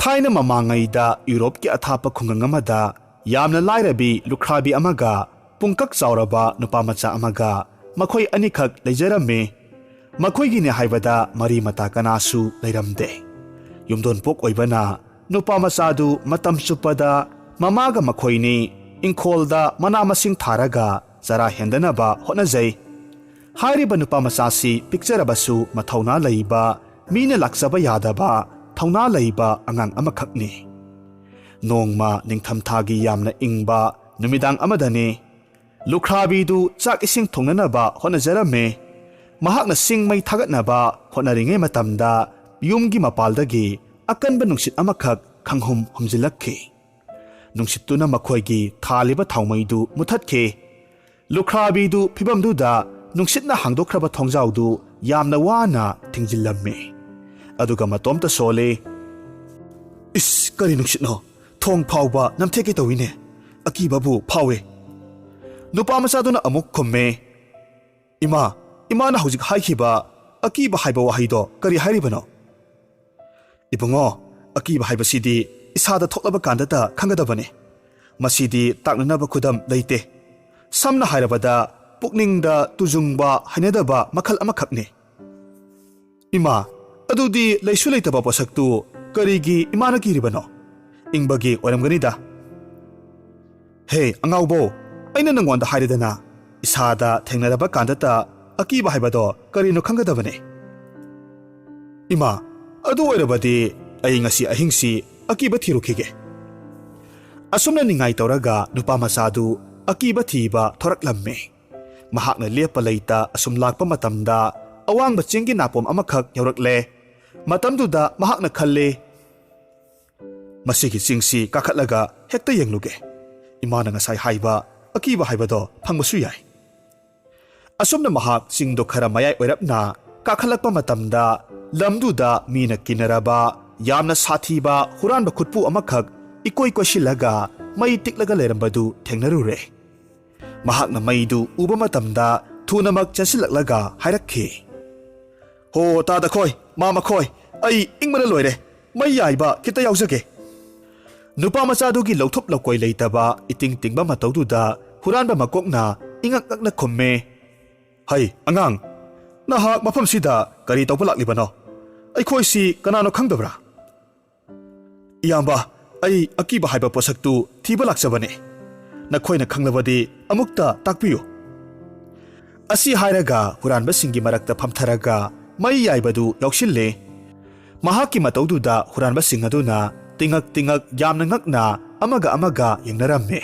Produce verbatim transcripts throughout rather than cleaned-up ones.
ꯊꯥꯏꯅ ꯃꯃꯥꯡꯉꯩꯗ ꯌꯨꯔꯣꯞꯀꯤ ꯑꯊꯥꯞꯄ ꯈꯨꯡꯒꯪ ꯑꯃꯗ ꯌꯥꯝꯅ ꯂꯥꯏꯔꯕꯤ ꯂꯨꯈ꯭ꯔꯥꯕꯤ ꯑꯃꯒ ꯄꯨꯡꯀꯛ ꯆꯥꯎꯔꯕ ꯅꯨꯄꯥ ꯃꯆꯥ ꯑꯃꯒ ꯃꯈꯣꯏ ꯑꯅꯤꯈꯛ ꯂꯩꯖꯔꯝꯃꯤ꯫ ꯃꯈꯣꯏꯒꯤꯅꯦ ꯍꯥꯏꯕꯗ ꯃꯔꯤ ꯃꯇꯥ ꯀꯅꯥꯁꯨ ꯂꯩꯔꯝꯗꯦ꯫ ꯌꯨꯝꯗꯣꯟꯄꯣꯛ ꯑꯣꯏꯕꯅ ꯅꯨꯄꯥ ꯃꯆꯥꯗꯨ ꯃꯇꯝ ꯆꯨꯞꯄꯗ ꯃꯃꯥꯒ ꯃꯈꯣꯏꯅꯤ ꯏꯪꯈꯣꯜꯗ ꯃꯅꯥ ꯃꯁꯤꯡ ꯊꯥꯔꯒ ꯆꯔꯥ ꯍꯦꯟꯗꯅꯕ ꯍꯣꯠꯅꯖꯩ꯫ ꯍꯥꯏꯔꯤꯕ ꯅꯨꯄꯥ ꯃꯆꯥꯁꯤ ꯄꯤꯛꯆꯔꯕꯁꯨ ꯃꯊꯧꯅꯥ ꯂꯩꯕ, ꯃꯤꯅ ꯂꯥꯛꯆꯕ ꯌꯥꯗꯕ ꯊꯧꯅꯥ ꯂꯩꯕ ꯑꯉꯥꯡ ꯑꯃꯈꯛꯅꯤ꯫ ꯅꯣꯡꯃ ꯅꯤꯡꯊꯝꯊꯥꯒꯤ ꯌꯥꯝꯅ ꯏꯪꯕ ꯅꯨꯃꯤꯗꯥꯡ ꯑꯃꯗꯅꯤ꯫ ꯂꯨꯈ꯭ꯔꯥꯕꯤꯗꯨ ꯆꯥꯛ ꯏꯁꯤꯡ ꯊꯣꯡꯅꯅꯕ ꯍꯣꯠꯅꯖꯔꯝꯃꯤ꯫ ꯃꯍꯥꯛꯅ ꯁꯤꯡ ꯃꯩ ꯊꯥꯒꯠꯅꯕ ꯍꯣꯠꯅꯔꯤꯉꯩ ꯃꯇꯝꯗ ꯌꯨꯝꯒꯤ ꯃꯄꯥꯜꯗꯒꯤ ꯑꯀꯟꯕ ꯅꯨꯡꯁꯤꯠ ꯑꯃꯈꯛ ꯈꯪꯍꯨꯝ ꯍꯨꯝꯖꯤꯜꯂꯛꯈꯤ꯫ ꯅꯨꯡꯁꯤꯠꯇꯨꯅ ꯃꯈꯣꯏꯒꯤ ꯊꯥꯜꯂꯤꯕ ꯊꯥꯎꯃꯩꯗꯨ ꯃꯨꯊꯠꯈꯤ꯫ ꯂꯨꯈ꯭ꯔꯥꯕꯤꯗꯨ ꯐꯤꯚꯝꯗꯨꯗ ꯅꯨꯡꯁꯤꯠꯅ ꯍꯥꯡꯗꯣꯛꯈ꯭ꯔꯕ ꯊꯣꯡꯖꯥꯎꯗꯨ ꯌꯥꯝꯅ ꯋꯥꯅ ꯊꯤꯡꯖꯤꯜꯂꯝꯃꯤ꯫ ꯑꯗꯨꯒ ꯃꯇꯣꯝꯇ ꯁꯣꯜꯂꯤ꯫ "ꯏꯁ, ꯀꯔꯤ ꯅꯨꯡꯁꯤꯠꯅꯣ? ꯊꯣꯡ ꯐꯥꯎꯕ ꯅꯝꯊꯦꯛꯀꯦ ꯇꯧꯏꯅꯦ꯫ ꯑꯀꯤꯕꯕꯨ ꯐꯥꯎꯏ꯫" ꯅꯨꯄꯥ ꯃꯆꯥꯗꯨꯅ ꯑꯃꯨꯛ ꯈꯨꯝꯃꯦ, "ꯏꯃꯥ, ꯏꯃꯥꯅ ꯍꯧꯖꯤꯛ ꯍꯥꯏꯈꯤꯕ ꯑꯀꯤꯕ ꯍꯥꯏꯕ ꯋꯥꯍꯩꯗꯣ ꯀꯔꯤ ꯍꯥꯏꯔꯤꯕꯅꯣ?" "ꯏꯕꯨꯡꯉꯣ, ꯑꯀꯤꯕ ꯍꯥꯏꯕꯁꯤꯗꯤ ꯏꯁꯥꯗ ꯊꯣꯛꯂꯕ ꯀꯥꯟꯗꯇ ꯈꯪꯒꯗꯕꯅꯤ꯫ ꯃꯁꯤꯗꯤ ꯇꯥꯛꯅꯅꯕ ꯈꯨꯗꯝ ꯂꯩꯇꯦ꯫ ꯁꯝꯅ ꯍꯥꯏꯔꯕꯗ, ꯄꯨꯛꯅꯤꯡꯗ ꯇꯨꯖꯨꯡꯕ ꯍꯩꯅꯗꯕ ꯃꯈꯜ ꯑꯃꯈꯛꯅꯤ꯫" "ꯏꯃꯥ, ꯑꯗꯨꯗꯤ ꯂꯩꯁꯨ ꯂꯩꯇꯕ ꯄꯣꯠꯁꯛꯇꯨ ꯀꯔꯤꯒꯤ ꯏꯃꯥꯅ ꯀꯤꯔꯤꯕꯅꯣ? ꯏꯪꯕꯒꯤ ꯑꯣꯏꯔꯝꯒꯅꯤꯗ꯫" "ꯍꯦ ꯑꯉꯥꯎꯕꯣ, ꯑꯩꯅ ꯅꯪꯉꯣꯟꯗ ꯍꯥꯏꯔꯦꯗꯅ, ꯏꯁꯥꯗ ꯊꯦꯡꯅꯔꯕ ꯀꯥꯟꯗꯇ ꯑꯀꯤꯕ ꯍꯥꯏꯕꯗꯣ ꯀꯔꯤꯅꯣ ꯈꯪꯒꯗꯕꯅꯤ꯫" "ꯏꯃꯥ, ꯑꯗꯨ ꯑꯣꯏꯔꯕꯗꯤ ꯑꯩ ꯉꯁꯤ ꯑꯍꯤꯡꯁꯤ ꯑꯀꯤꯕ ꯊꯤꯔꯨꯈꯤꯒꯦ꯫" ꯑꯁꯨꯝꯅ ꯅꯤꯡꯉꯥꯏ ꯇꯧꯔꯒ ꯅꯨꯄꯥ ꯃꯆꯥꯗꯨ ꯑꯀꯤꯕ ꯊꯤꯕ ꯊꯣꯔꯛꯂꯝꯃꯤ꯫ ꯃꯍꯥꯛꯅ ꯂꯦꯞꯄ ꯂꯩꯇ ꯑꯁꯨꯝ ꯂꯥꯛꯄ ꯃꯇꯝꯗ ꯑꯋꯥꯡꯕ ꯆꯤꯡꯒꯤ ꯅꯥꯄꯣꯝ ꯑꯃꯈꯛ ꯌꯧꯔꯛꯂꯦ꯫ ꯃꯇꯝꯗꯨꯗ ꯃꯍꯥꯛꯅ ꯈꯜꯂꯤ, "ꯃꯁꯤꯒꯤ ꯆꯤꯡꯁꯤ ꯀꯥꯈꯠꯂꯒ ꯍꯦꯛꯇ ꯌꯦꯡꯂꯨꯒꯦ꯫ ꯏꯃꯥꯅ ꯉꯁꯥꯏ ꯍꯥꯏꯕ ꯑꯀꯤꯕ ꯍꯥꯏꯕꯗꯣ ꯐꯪꯕꯁꯨ ꯌꯥꯏ꯫" ꯑꯁꯨꯝꯅ ꯃꯍꯥꯛ ꯆꯤꯡꯗꯣ ꯈꯔ ꯃꯌꯥꯏ ꯑꯣꯏꯔꯞꯅ ꯀꯥꯈꯠꯂꯛꯄ ꯃꯇꯝꯗ, ꯂꯝꯗꯨꯗ ꯃꯤꯅ ꯀꯤꯅꯔꯕ ꯌꯥꯝꯅ ꯁꯥꯊꯤꯕ ꯍꯨꯔꯥꯟꯕ ꯈꯨꯠꯄꯨ ꯑꯃꯈꯛ ꯏꯀꯣꯏ ꯀꯣꯏꯁꯤꯜꯂꯒ ꯃꯩ ꯇꯤꯛꯂꯒ ꯂꯩꯔꯝꯕꯗꯨ ꯊꯦꯡꯅꯔꯨꯔꯦ꯫ ꯃꯍꯥꯛꯅ ꯃꯩꯗꯨ ꯎꯕ ꯃꯇꯝꯗ ꯊꯨꯅꯃꯛ ꯆꯦꯟꯁꯤꯜꯂꯛꯂꯒ ꯍꯥꯏꯔꯛꯈꯤ, "ꯍꯣ, ꯇꯥ ꯗꯈꯣꯏ, ꯃꯥ ꯃꯈꯣꯏ, ꯑꯩ ꯏꯪꯕꯅ ꯂꯣꯏꯔꯦ꯫ ꯃꯩ ꯌꯥꯏꯕ ꯈꯤꯇ ꯌꯥꯎꯖꯒꯦ꯫ ꯅꯨꯄꯥ ꯃꯆꯥꯗꯨꯒꯤ ꯂꯧꯊꯣꯛ ꯂꯧꯀꯣꯏ ꯂꯩꯇꯕ ꯏꯇꯤꯡ ꯇꯤꯡꯕ ꯃꯇꯧꯗꯨꯗ ꯍꯨꯔꯥꯟꯕ ꯃꯀꯣꯛꯅ ꯏꯉꯛ ꯉꯛꯅ ꯈꯨꯝꯃꯦ, "ꯍꯩ, ꯑꯉꯥꯡ, ꯅꯍꯥꯛ ꯃꯐꯝꯁꯤꯗ ꯀꯔꯤ ꯇꯧꯕ ꯂꯥꯛꯂꯤꯕꯅꯣ? ꯑꯩꯈꯣꯏꯁꯤ ꯀꯅꯥꯅꯣ ꯈꯪꯗꯕ꯭ꯔꯥ?" "ꯏꯌꯥꯝꯕ, ꯑꯩ ꯑꯀꯤꯕ ꯍꯥꯏꯕ ꯄꯣꯠꯁꯛꯇꯨ ꯊꯤꯕ ꯂꯥꯛꯆꯕꯅꯤ꯫ ꯅꯈꯣꯏꯅ ꯈꯪꯂꯕꯗꯤ ꯑꯃꯨꯛꯇ ꯇꯥꯛꯄꯤꯌꯨ꯫" ꯑꯁꯤ ꯍꯥꯏꯔꯒ ꯍꯨꯔꯥꯟꯕꯁꯤꯡꯒꯤ ꯃꯔꯛꯇ ꯐꯝꯊꯔꯒ ꯃꯩ ꯌꯥꯏꯕꯗꯨ ꯌꯥꯎꯁꯤꯜꯂꯦ꯫ ꯃꯍꯥꯛꯀꯤ ꯃꯇꯧꯗꯨꯗ ꯍꯨꯔꯥꯟꯕꯁꯤꯡ ꯑꯗꯨꯅ ꯇꯤꯉꯛ ꯇꯤꯉꯛ ꯌꯥꯝꯅ ꯉꯛꯅ ꯑꯃꯒ ꯑꯃꯒ ꯌꯦꯡꯅꯔꯝꯃꯦ꯫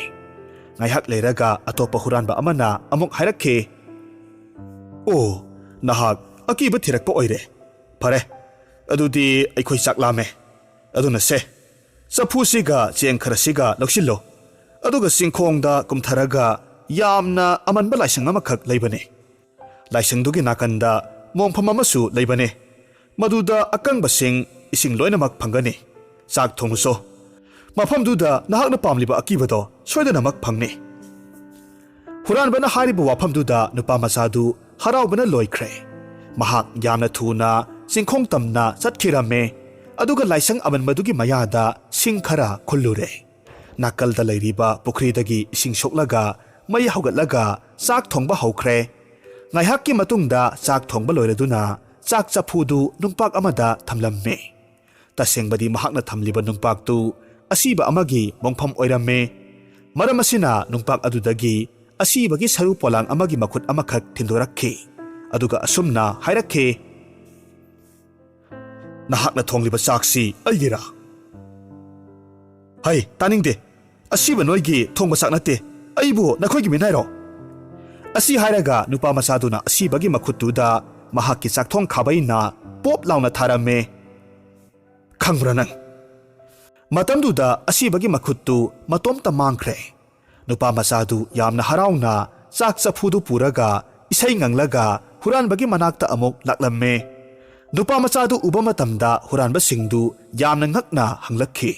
ꯉꯥꯏꯍꯥꯛ ꯂꯩꯔꯒ ꯑꯇꯣꯞꯄ ꯍꯨꯔꯥꯟꯕ ꯑꯃꯅ ꯑꯃꯨꯛ ꯍꯥꯏꯔꯛꯈꯤ, "ꯑꯣ, ꯅꯍꯥꯛ ꯑꯀꯤꯕ ꯊꯤꯔꯛꯄ ꯑꯣꯏꯔꯦ꯫ ꯐꯔꯦ, ꯑꯗꯨꯗꯤ ꯑꯩꯈꯣꯏ ꯆꯥꯛ ꯂꯥꯝꯃꯦ꯫ ꯑꯗꯨꯅ ꯁꯦ, ꯆꯐꯨꯁꯤꯒ ꯆꯦꯡ ꯈꯔꯁꯤꯒ ꯂꯧꯁꯤꯜꯂꯣ꯫ ꯑꯗꯨꯒ ꯆꯤꯡꯈꯣꯡꯗ ꯀꯨꯝꯊꯔꯒ ꯌꯥꯝꯅ ꯑꯃꯟꯕ ꯂꯥꯏꯁꯪ ꯑꯃꯈꯛ ꯂꯩꯕꯅꯤ꯫ ꯂꯥꯏꯁꯪꯗꯨꯒꯤ ꯅꯥꯀꯟꯗ ꯃꯣꯡꯐꯝ ꯑꯃꯁꯨ ꯂꯩꯕꯅꯤ꯫ ꯃꯗꯨꯗ ꯑꯀꯪꯕꯁꯤꯡ, ꯏꯁꯤꯡ ꯂꯣꯏꯅꯃꯛ ꯐꯪꯒꯅꯤ꯫ ꯆꯥꯛ ꯊꯣꯡꯉꯨꯁꯣ꯫ ꯃꯐꯝꯗꯨꯗ ꯅꯍꯥꯛꯅ ꯄꯥꯝꯂꯤꯕ ꯑꯀꯤꯕꯗꯣ ꯁꯣꯏꯗꯅꯃꯛ ꯐꯪꯅꯤ꯫" ꯍꯨꯔꯥꯟꯕꯅ ꯍꯥꯏꯔꯤꯕ ꯋꯥꯐꯝꯗꯨꯗ ꯅꯨꯄꯥ ꯃꯆꯥꯗꯨ ꯍꯔꯥꯎꯕꯅ ꯂꯣꯏꯈ꯭ꯔꯦ꯫ ꯃꯍꯥꯛ ꯌꯥꯝꯅ ꯊꯨꯅ ꯆꯤꯡꯈꯣꯡ ꯇꯝꯅ ꯆꯠꯈꯤꯔꯝꯃꯦ, ꯑꯗꯨꯒ ꯂꯥꯏꯁꯪ ꯑꯃꯟꯕꯗꯨꯒꯤ ꯃꯌꯥꯗ ꯁꯤꯡ ꯈꯔ ꯈꯨꯜꯂꯨꯔꯦ꯫ ꯅꯥꯀꯜꯗ ꯂꯩꯔꯤꯕ ꯄꯨꯈ꯭ꯔꯤꯗꯒꯤ ꯏꯁꯤꯡ ꯁꯣꯛꯂꯒ ꯃꯩ ꯍꯧꯒꯠꯂꯒ ꯆꯥꯛ ꯊꯣꯡꯕ ꯍꯧꯈ꯭ꯔꯦ꯫ ꯉꯥꯏꯍꯥꯛꯀꯤ ꯃꯇꯨꯡꯗ ꯆꯥꯛ ꯊꯣꯡꯕ ꯂꯣꯏꯔꯗꯨꯅ ꯆꯥꯛ ꯆꯐꯨꯗꯨ ꯅꯨꯡꯄꯥꯛ ꯑꯃꯗ ꯊꯝꯂꯝꯃꯦ꯫ ꯇꯁꯦꯡꯕꯗꯤ ꯃꯍꯥꯛꯅ ꯊꯝꯂꯤꯕ ꯅꯨꯡꯄꯥꯛꯇꯨ ꯑꯁꯤꯕ ꯑꯃꯒꯤ ꯃꯣꯡꯐꯝ ꯑꯣꯏꯔꯝꯃꯦ꯫ ꯃꯔꯝ ꯑꯁꯤꯅ ꯅꯨꯡꯄꯥꯛ ꯑꯗꯨꯗꯒꯤ ꯑꯁꯤꯕꯒꯤ ꯁꯔꯨ ꯄꯣꯂꯥꯡ ꯑꯃꯒꯤ ꯃꯈꯨꯠ ꯑꯃꯈꯛ ꯊꯤꯟꯗꯣꯔꯛꯈꯤ, ꯑꯗꯨꯒ ꯑꯁꯨꯝꯅ ꯍꯥꯏꯔꯛꯈꯤ, "ꯅꯍꯥꯛꯅ ꯊꯣꯡꯂꯤꯕ ꯆꯥꯛꯁꯤ ꯑꯩꯒꯤꯔꯥ? ꯍꯩ, ꯇꯥꯅꯤꯡꯗꯦ꯫ ꯑꯁꯤꯕ ꯅꯣꯏꯒꯤ ꯊꯣꯡꯕ ꯆꯥꯛ ꯅꯠꯇꯦ꯫ ꯑꯩꯕꯨ ꯅꯈꯣꯏꯒꯤ ꯃꯤꯅꯥꯏꯔꯣ?" ꯑꯁꯤ ꯍꯥꯏꯔꯒ ꯅꯨꯄꯥ ꯃꯆꯥꯗꯨꯅ ꯑꯁꯤꯕꯒꯤ ꯃꯈꯨꯠꯇꯨꯗ ꯃꯍꯥꯛꯀꯤ ꯆꯥꯛꯊꯣꯡ ꯈꯥꯕꯩꯅ ꯄꯣꯞ ꯂꯥꯎꯅ ꯊꯥꯔꯝꯃꯦ꯫ "ꯈꯪꯕ꯭ꯔꯥ ꯅꯪ?" ꯃꯇꯝꯗꯨꯗ ꯑꯁꯤꯕꯒꯤ ꯃꯈꯨꯠꯇꯨ ꯃꯇꯣꯝꯇ ꯃꯥꯡꯈ꯭ꯔꯦ꯫ ꯅꯨꯄꯥ ꯃꯆꯥꯗꯨ ꯌꯥꯝꯅ ꯍꯔꯥꯎꯅ ꯆꯥꯛ ꯆꯐꯨꯗꯨ ꯄꯨꯔꯒ ꯏꯁꯩ ꯉꯪꯂꯒ ꯍꯨꯔꯥꯟꯕꯒꯤ ꯃꯅꯥꯛꯇ ꯑꯃꯨꯛ ꯂꯥꯛꯂꯝꯃꯦ꯫ ꯅꯨꯄꯥ ꯃꯆꯥꯗꯨ ꯎꯕ ꯃꯇꯝꯗ ꯍꯨꯔꯥꯟꯕꯁꯤꯡꯗꯨ ꯌꯥꯝꯅ ꯉꯛꯅ ꯍꯪꯂꯛꯈꯤ,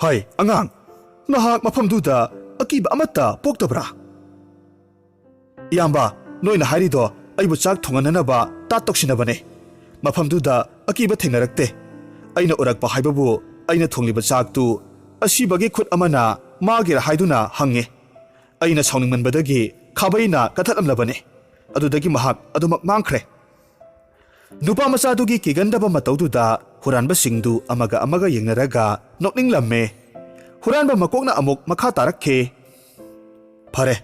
"ꯍꯩ, ꯑꯉꯥꯡ, ꯅꯍꯥꯛ ꯃꯐꯝꯗꯨꯗ ꯑꯀꯤꯕ ꯑꯃꯠꯇ ꯄꯣꯛꯇꯕ꯭ꯔꯥ?" "ꯏꯌꯥꯝꯕ, ꯅꯣꯏꯅ ꯍꯥꯏꯔꯤꯗꯣ ꯑꯩꯕꯨ ꯆꯥꯛ ꯊꯣꯡꯍꯟꯅꯅꯕ ꯇꯥꯠ ꯇꯧꯁꯤꯟꯅꯕꯅꯦ꯫ ꯃꯐꯝꯗꯨꯗ ꯑꯀꯤꯕ ꯊꯦꯡꯅꯔꯛꯇꯦ꯫ ꯑꯩꯅ ꯎꯔꯛꯄ ꯍꯥꯏꯕꯕꯨ ꯑꯩꯅ ꯊꯣꯡꯂꯤꯕ ꯆꯥꯛꯇꯨ ꯑꯁꯤꯕꯒꯤ ꯈꯨꯠ ꯑꯃꯅ ꯃꯥꯒꯤꯔ ꯍꯥꯏꯗꯨꯅ ꯍꯪꯉꯦ꯫ ꯑꯩꯅ ꯁꯥꯎꯅꯤꯡꯃꯟꯕꯗꯒꯤ ꯈꯥꯕꯩꯅ ꯀꯠꯊꯠꯂꯝꯂꯕꯅꯤ꯫ ꯑꯗꯨꯗꯒꯤ ꯃꯍꯥꯛ ꯑꯗꯨꯃꯛ ꯃꯥꯡꯈ꯭ꯔꯦ꯫ ꯅꯨꯄꯥ ꯃꯆꯥꯗꯨꯒꯤ ꯀꯤꯒꯟꯗꯕ ꯃꯇꯧꯗꯨꯗ ꯍꯨꯔꯥꯟꯕꯁꯤꯡꯗꯨ ꯑꯃꯒ ꯑꯃꯒ ꯌꯦꯡꯅꯔꯒ ꯅꯣꯛꯅꯤꯡꯂꯝꯃꯦ꯫ ꯍꯨꯔꯥꯟꯕ ꯃꯀꯣꯛꯅ ꯑꯃꯨꯛ ꯃꯈꯥ ꯇꯥꯔꯛꯈꯤ, "ꯐꯔꯦ,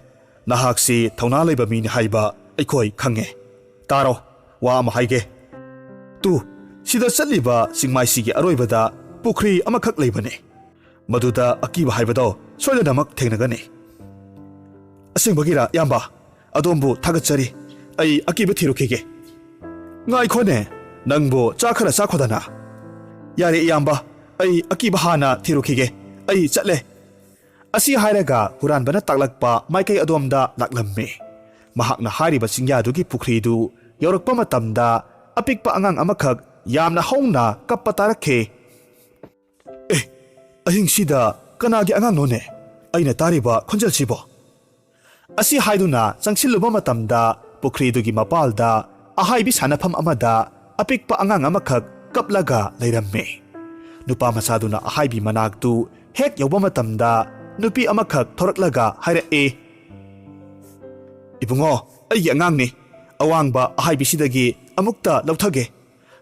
ꯅꯍꯥꯛꯁꯤ ꯊꯧꯅꯥ ꯂꯩꯕ ꯃꯤꯅꯤ ꯍꯥꯏꯕ ꯑꯩꯈꯣꯏ ꯈꯪꯉꯦ꯫ ꯇꯥꯔꯣ, ꯋꯥ ꯑꯃ ꯍꯥꯏꯒꯦ꯫ ꯇꯨ, ꯁꯤꯗ ꯆꯠꯂꯤꯕ ꯆꯤꯡꯃꯥꯏꯁꯤꯒꯤ ꯑꯔꯣꯏꯕꯗ ꯄꯨꯈ꯭ꯔꯤ ꯑꯃꯈꯛ ꯂꯩꯕꯅꯤ꯫ ꯃꯗꯨꯗ ꯑꯀꯤꯕ ꯍꯥꯏꯕꯗꯣ ꯁꯣꯏꯗꯅꯃꯛ ꯊꯦꯡꯅꯒꯅꯤ꯫" "ꯑꯁꯦꯡꯕꯒꯤꯔ, ꯏꯌꯥꯝꯕ? ꯑꯗꯣꯝꯕꯨ ꯊꯥꯒꯠꯆꯔꯤ꯫ ꯑꯩ ꯑꯀꯤꯕ ꯊꯤꯔꯨꯈꯤꯒꯦ꯫" "ꯉꯥꯏꯈꯣꯅꯦ, ꯅꯪꯕꯨ ꯆꯥ ꯈꯔ ꯆꯥꯈꯣꯗꯅ꯫" "ꯌꯥꯔꯦ, ꯏꯌꯥꯝꯕ, ꯑꯩ ꯑꯀꯤꯕ ꯍꯥꯟꯅ ꯊꯤꯔꯨꯈꯤꯒꯦ꯫ ꯑꯩ ꯆꯠꯂꯦ꯫" ꯑꯁꯤ ꯍꯥꯏꯔꯒ ꯍꯨꯔꯥꯟꯕꯅ ꯇꯥꯛꯂꯛꯄ ꯃꯥꯏꯀꯩ ꯑꯗꯣꯝꯗ ꯂꯥꯛꯂꯝꯃꯤ꯫ ꯃꯍꯥꯛꯅ ꯍꯥꯏꯔꯤꯕ ꯆꯤꯡꯌꯥꯗꯨꯒꯤ ꯄꯨꯈ꯭ꯔꯤꯗꯨ ꯌꯧꯔꯛꯄ ꯃꯇꯝꯗ ꯑꯄꯤꯛꯄ ꯑꯉꯥꯡ ꯑꯃꯈꯛ ꯌꯥꯝꯅ ꯍꯧꯅ ꯀꯞꯄ ꯇꯥꯔꯛꯈꯤ꯫ "ꯑꯦ, ꯑꯍꯤꯡꯁꯤꯗ ꯀꯅꯥꯒꯤ ꯑꯉꯥꯡꯅꯣꯅꯦ ꯑꯩꯅ ꯇꯥꯔꯤꯕ ꯈꯣꯟꯖꯦꯜꯁꯤꯕꯣ?" ꯑꯁꯤ ꯍꯥꯏꯗꯨꯅ ꯆꯪꯁꯤꯜꯂꯨꯕ ꯃꯇꯝꯗ ꯄꯨꯈ꯭ꯔꯤꯗꯨꯒꯤ ꯃꯄꯥꯜꯗ ꯑꯍꯥꯏꯕꯤ ꯁꯥꯟꯅꯐꯝ ꯑꯃꯗ ꯑꯄꯤꯛꯄ ꯑꯉꯥꯡ ꯑꯃꯈꯛ ꯀꯞꯂꯒ ꯂꯩꯔꯝꯃꯤ꯫ ꯅꯨꯄꯥ ꯃꯆꯥꯗꯨꯅ ꯑꯍꯥꯏꯕꯤ ꯃꯅꯥꯛꯇꯨ ꯍꯦꯛ ꯌꯧꯕ ꯃꯇꯝꯗ ꯅꯨꯄꯤ ꯑꯃꯈꯛ ꯊꯣꯔꯛꯂꯒ ꯍꯥꯏꯔꯛꯏ, "ꯏꯕꯨꯡꯉꯣ, ꯑꯩꯒꯤ ꯑꯉꯥꯡꯅꯤ꯫ ꯑꯋꯥꯡꯕ ꯑꯍꯥꯏꯕꯤꯁꯤꯗꯒꯤ ꯑꯃꯨꯛꯇ ꯂꯧꯊꯒꯦ꯫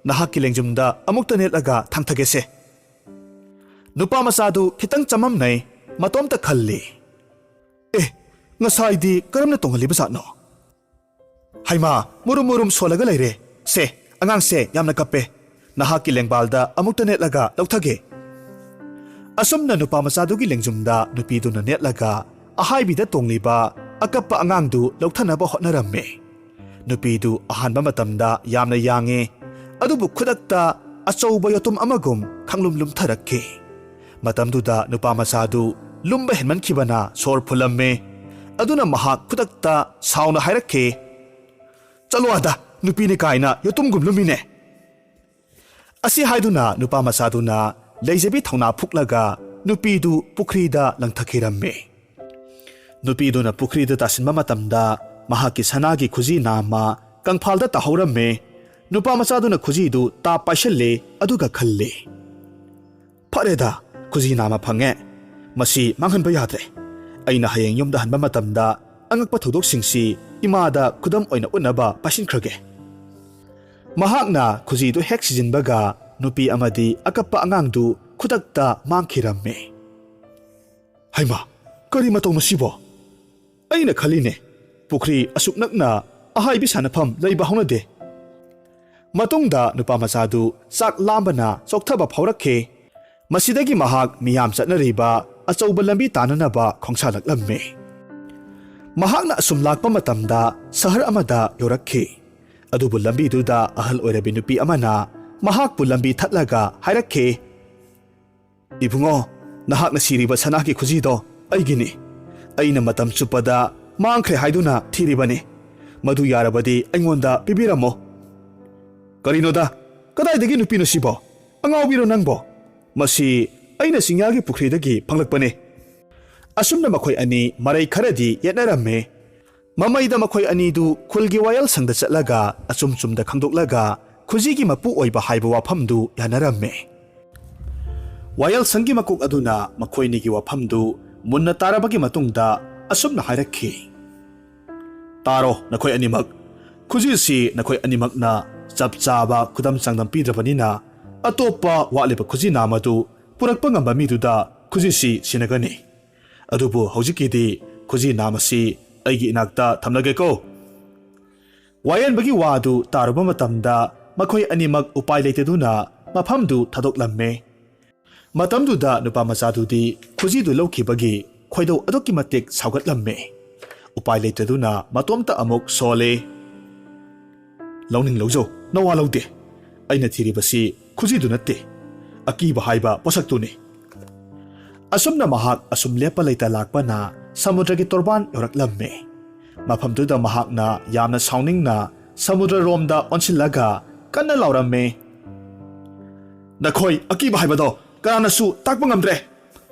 ꯅꯍꯥꯛꯀꯤ ꯂꯦꯡꯖꯨꯝꯗ ꯑꯃꯨꯛꯇ ꯅꯦꯠꯂꯒ ꯊꯥꯡꯊꯒꯦꯁꯦ꯫" ꯅꯨꯄꯥ ꯃꯆꯥꯗꯨ ꯈꯤꯇꯪ ꯆꯃꯝꯅꯩ, ꯃꯇꯣꯝꯇ ꯈꯜꯂꯤ, "ꯑꯦ, ꯉꯁꯥꯏꯗꯤ ꯀꯔꯝꯅ ꯇꯣꯡꯍꯜꯂꯤꯕ ꯖꯥꯠꯅꯣ? ꯍꯩꯃꯥ, ꯃꯨꯔꯨꯝ ꯃꯨꯔꯨꯝ ꯁꯣꯜꯂꯒ ꯂꯩꯔꯦ꯫ ꯁꯦ, ꯑꯉꯥꯡꯁꯦ ꯌꯥꯝꯅ ꯀꯞꯄꯦ꯫ ꯅꯍꯥꯛꯀꯤ ꯂꯦꯡꯕꯥꯜꯗ ꯑꯃꯨꯛꯇ ꯅꯦꯠꯂꯒ ꯂꯧꯊꯒꯦ꯫" ꯑꯁꯨꯝꯅ ꯅꯨꯄꯥ ꯃꯆꯥꯗꯨꯒꯤ ꯂꯦꯡꯖꯨꯝꯗ ꯅꯨꯄꯤꯗꯨꯅ ꯅꯦꯠꯂꯒ ꯑꯍꯥꯏꯕꯤꯗ ꯇꯣꯡꯂꯤꯕ ꯑꯀꯞꯄ ꯑꯉꯥꯡꯗꯨ ꯂꯧꯊꯅꯕ ꯍꯣꯠꯅꯔꯝꯃꯤ꯫ ꯅꯨꯄꯤꯗꯨ ꯑꯍꯥꯟꯕ ꯃꯇꯝꯗ ꯌꯥꯝꯅ ꯌꯥꯡꯉꯤ, ꯑꯗꯨꯕꯨ ꯈꯨꯗꯛꯇ ꯑꯆꯧꯕ ꯌꯣꯇꯨꯝ ꯑꯃꯒꯨꯝ ꯈꯪꯂꯨꯝ ꯂꯨꯝꯊꯔꯛꯈꯤ꯫ ꯃꯇꯝꯗꯨꯗ ꯅꯨꯄꯥ ꯃꯆꯥꯗꯨ ꯂꯨꯝꯕ ꯍꯦꯟꯃꯟꯈꯤꯕꯅ ꯁꯣꯔ ꯐꯨꯜꯂꯝꯃꯤ꯫ ꯑꯗꯨꯅ ꯃꯍꯥꯛ ꯈꯨꯗꯛꯇ ꯁꯥꯎꯅ ꯍꯥꯏꯔꯛꯈꯤ, "ꯆꯠꯂꯣ ꯑꯥꯗ, ꯅꯨꯄꯤꯅꯤ ꯀꯥꯏꯅ ꯌꯣꯇꯨꯝꯒꯨꯝ ꯂꯨꯝꯃꯤꯅꯦ!" ꯑꯁꯤ ꯍꯥꯏꯗꯨꯅ ꯅꯨꯄꯥ ꯃꯆꯥꯗꯨꯅ ꯂꯩꯖꯕꯤ ꯊꯧꯅꯥ ꯐꯨꯛꯂꯒ ꯅꯨꯄꯤꯗꯨ ꯄꯨꯈ꯭ꯔꯤꯗ ꯂꯪꯊꯈꯤꯔꯝꯃꯤ꯫ ꯅꯨꯄꯤꯗꯨꯅ ꯄꯨꯈ꯭ꯔꯤꯗ ꯇꯥꯁꯤꯟꯕ ꯃꯇꯝꯗ ꯃꯍꯥꯛꯀꯤ ꯁꯅꯥꯒꯤ ꯈꯨꯖꯤ ꯅꯥꯝꯃ ꯀꯪꯐꯥꯜꯗ ꯇꯥꯍꯧꯔꯝꯃꯤ꯫ ꯅꯨꯄꯥ ꯃꯆꯥꯗꯨꯅ ꯈꯨꯖꯤꯗꯨ ꯇꯥꯞ ꯄꯥꯏꯁꯜꯂꯦ, ꯑꯗꯨꯒ ꯈꯜꯂꯦ, "ꯐꯔꯦꯗ, ꯈꯨꯖꯤ ꯅꯥꯝꯃ ꯐꯪꯉꯦ꯫ ꯃꯁꯤ ꯃꯥꯡꯍꯟꯕ ꯌꯥꯗ꯭ꯔꯦ꯫ ꯑꯩꯅ ꯍꯌꯦꯡ ꯌꯨꯝꯗ ꯍꯟꯕ ꯃꯇꯝꯗ ꯑꯉꯛꯄ ꯊꯧꯗꯣꯛꯁꯤꯡꯁꯤ ꯏꯃꯥꯗ ꯈꯨꯗꯝ ꯑꯣꯏꯅ ꯎꯠꯅꯕ ꯄꯥꯏꯁꯤꯟꯈ꯭ꯔꯒꯦ"꯫ ꯃꯍꯥꯛꯅ ꯈꯨꯖꯤꯗꯨ ꯍꯦꯛ ꯁꯤꯖꯤꯟꯕꯒ ꯅꯨꯄꯤ ꯑꯃꯗꯤ ꯑꯀꯞꯄ ꯑꯉꯥꯡꯗꯨ ꯈꯨꯗꯛꯇ ꯃꯥꯡꯈꯤꯔꯝꯃꯦ꯫ "ꯍꯩꯃꯥ, ꯀꯔꯤ ꯃꯇꯧꯅꯣ ꯁꯤꯕꯣ? ꯑꯩꯅ ꯈꯜꯂꯤꯅꯦ, ꯄꯨꯈ꯭ꯔꯤ ꯑꯁꯨꯛ ꯅꯛꯅ ꯑꯍꯥꯏꯕꯤ ꯁꯥꯟꯅꯐꯝ ꯂꯩꯕ ꯍꯧꯅꯗꯦ"꯫ ꯃꯇꯨꯡꯗ ꯅꯨꯄꯥ ꯃꯆꯥꯗꯨ ꯆꯥꯛ ꯂꯥꯝꯕꯅ ꯆꯣꯛꯊꯕ ꯐꯥꯎꯔꯛꯈꯤ꯫ ꯃꯁꯤꯗꯒꯤ ꯃꯍꯥꯛ ꯃꯤꯌꯥꯝ ꯆꯠꯅꯔꯤꯕ ꯑꯆꯧꯕ ꯂꯝꯕꯤ ꯇꯥꯅꯅꯕ ꯈꯣꯡꯁꯥꯜꯂꯛꯂꯝꯃꯤ꯫ ꯃꯍꯥꯛꯅ ꯑꯁꯨꯝ ꯂꯥꯛꯄ ꯃꯇꯝꯗ ꯁꯍꯔ ꯑꯃꯗ ꯌꯧꯔꯛꯈꯤ꯫ ꯑꯗꯨꯕꯨ ꯂꯝꯕꯤꯗꯨꯗ ꯑꯍꯜ ꯑꯣꯏꯔꯕꯤ ꯅꯨꯄꯤ ꯑꯃꯅ ꯃꯍꯥꯛꯄꯨ ꯂꯝꯕꯤ ꯊꯠꯂꯒ ꯍꯥꯏꯔꯛꯈꯤ, "ꯏꯕꯨꯡꯉꯣ, ꯅꯍꯥꯛꯅ ꯁꯤꯔꯤꯕ ꯁꯅꯥꯒꯤ ꯈꯨꯖꯤꯗꯣ ꯑꯩꯒꯤꯅꯤ꯫ ꯑꯩꯅ ꯃꯇꯝ ꯆꯨꯞꯄꯗ ꯃꯥꯡꯈ꯭ꯔꯦ ꯍꯥꯏꯗꯨꯅ ꯊꯤꯔꯤꯕꯅꯤ꯫ ꯃꯗꯨ ꯌꯥꯔꯕꯗꯤ ꯑꯩꯉꯣꯟꯗ ꯄꯤꯕꯤꯔꯝꯃꯣ"꯫ "ꯀꯔꯤꯅꯣꯗ? ꯀꯗꯥꯏꯗꯒꯤ ꯅꯨꯄꯤꯅꯣ ꯁꯤꯕꯣ? ꯑꯉꯥꯎꯕꯤꯔꯣ ꯅꯪꯕꯣ? ꯃꯁꯤ ꯑꯩꯅ ꯆꯤꯡꯌꯥꯒꯤ ꯄꯨꯈ꯭ꯔꯤꯗꯒꯤ ꯐꯪꯂꯛꯄꯅꯤ"꯫ ꯑꯁꯨꯝꯅ ꯃꯈꯣꯏ ꯑꯅꯤ ꯃꯔꯩ ꯈꯔꯗꯤ ꯌꯦꯠꯅꯔꯝꯃꯤ꯫ ꯃꯃꯩꯗ ꯃꯈꯣꯏ ꯑꯅꯤꯗꯨ ꯈꯨꯜꯒꯤ ꯋꯥꯌꯦꯜꯁꯪꯗ ꯆꯠꯂꯒ ꯑꯆꯨꯝ ꯆꯨꯝꯗ ꯈꯪꯗꯣꯛꯂꯒ ꯈꯨꯖꯤꯒꯤ ꯃꯄꯨ ꯑꯣꯏꯕ ꯍꯥꯏꯕ ꯋꯥꯐꯝꯗꯨ ꯌꯥꯅꯔꯝꯃꯤ꯫ ꯋꯥꯌꯦꯜꯁꯪꯒꯤ ꯃꯀꯣꯛ ꯑꯗꯨꯅ ꯃꯈꯣꯏꯅꯤꯒꯤ ꯋꯥꯐꯝꯗꯨ ꯃꯨꯟꯅ ꯇꯥꯔꯕꯒꯤ ꯃꯇꯨꯡꯗ ꯑꯁꯨꯝꯅ ꯍꯥꯏꯔꯛꯈꯤ, "ꯇꯥꯔꯣ ꯅꯈꯣꯏ ꯑꯅꯤꯃꯛ꯫ ꯈꯨꯖꯤꯁꯤ ꯅꯈꯣꯏ ꯑꯅꯤꯃꯛꯅ ꯆꯞ ꯆꯥꯕ ꯈꯨꯗꯝ ꯆꯥꯡꯗꯝ ꯄꯤꯗ꯭ꯔꯕꯅꯤꯅ, ꯑꯇꯣꯞꯄ ꯋꯥꯠꯂꯤꯕ ꯈꯨꯖꯤ ꯅꯥꯝꯃ ꯑꯗꯨ ꯄꯨꯔꯛꯄ ꯉꯝꯕ ꯃꯤꯗꯨꯗ ꯈꯨꯖꯤꯁꯤ ꯁꯤꯟꯅꯒꯅꯤ꯫ ꯑꯗꯨꯕꯨ ꯍꯧꯖꯤꯛꯀꯤꯗꯤ ꯈꯨꯖꯤ ꯅꯥꯝꯃ ꯑꯁꯤ ꯑꯩꯒꯤ ꯏꯅꯥꯛꯇ ꯊꯝꯂꯒꯦꯀꯣ"꯫ ꯋꯥꯌꯦꯟꯕꯒꯤ ꯋꯥꯗꯨ ꯇꯥꯔꯨꯕ ꯃꯇꯝꯗ ꯃꯈꯣꯏ ꯑꯅꯤꯃꯛ ꯎꯄꯥꯏ ꯂꯩꯇꯗꯨꯅ ꯃꯐꯝꯗꯨ ꯊꯥꯗꯣꯛꯂꯝꯃꯦ꯫ ꯃꯇꯝꯗꯨꯗ ꯅꯨꯄꯥ ꯃꯆꯥꯗꯨꯗꯤ ꯈꯨꯖꯤꯗꯨ ꯂꯧꯈꯤꯕꯒꯤ ꯈꯣꯏꯗꯧ ꯑꯗꯨꯛꯀꯤ ꯃꯇꯤꯛ ꯁꯥꯎꯒꯠꯂꯝꯃꯦ꯫ ꯎꯄꯥꯏ ꯂꯩꯇꯗꯨꯅ ꯃꯇꯣꯝꯇ ꯑꯃꯨꯛ ꯁꯣꯜꯂꯦ꯫ "ꯂꯧꯅꯤꯡ ꯂꯧꯖꯧ, ꯅꯋꯥ ꯂꯧꯗꯦ꯫ ꯑꯩꯅ ꯊꯤꯔꯤꯕꯁꯤ ꯈꯨꯖꯤꯗꯨ ꯅꯠꯇꯦ, ꯑꯀꯤꯕ ꯍꯥꯏꯕ ꯄꯣꯠꯁꯛꯇꯨꯅꯤ"꯫ ꯑꯁꯨꯝꯅ ꯃꯍꯥꯛ ꯑꯁꯨꯝ ꯂꯦꯞꯄ ꯂꯩꯇ ꯂꯥꯛꯄꯅ ꯁꯃꯨꯗ꯭ꯔꯒꯤ ꯇꯣꯔꯕꯥꯟ ꯌꯧꯔꯛꯂꯝꯃꯦ꯫ ꯃꯐꯝꯗꯨꯗ ꯃꯍꯥꯛꯅ ꯌꯥꯝꯅ ꯁꯥꯎꯅꯤꯡꯅ ꯁꯃꯨꯗ꯭ꯔꯔꯣꯝꯗ ꯑꯣꯟꯁꯤꯜꯂꯒ ꯀꯟꯅ ꯂꯥꯎꯔꯝꯃꯦ, "ꯅꯈꯣꯏ ꯑꯀꯤꯕ ꯍꯥꯏꯕꯗꯣ ꯀꯅꯥꯅꯁꯨ ꯇꯥꯛꯄ ꯉꯝꯗ꯭ꯔꯦ"꯫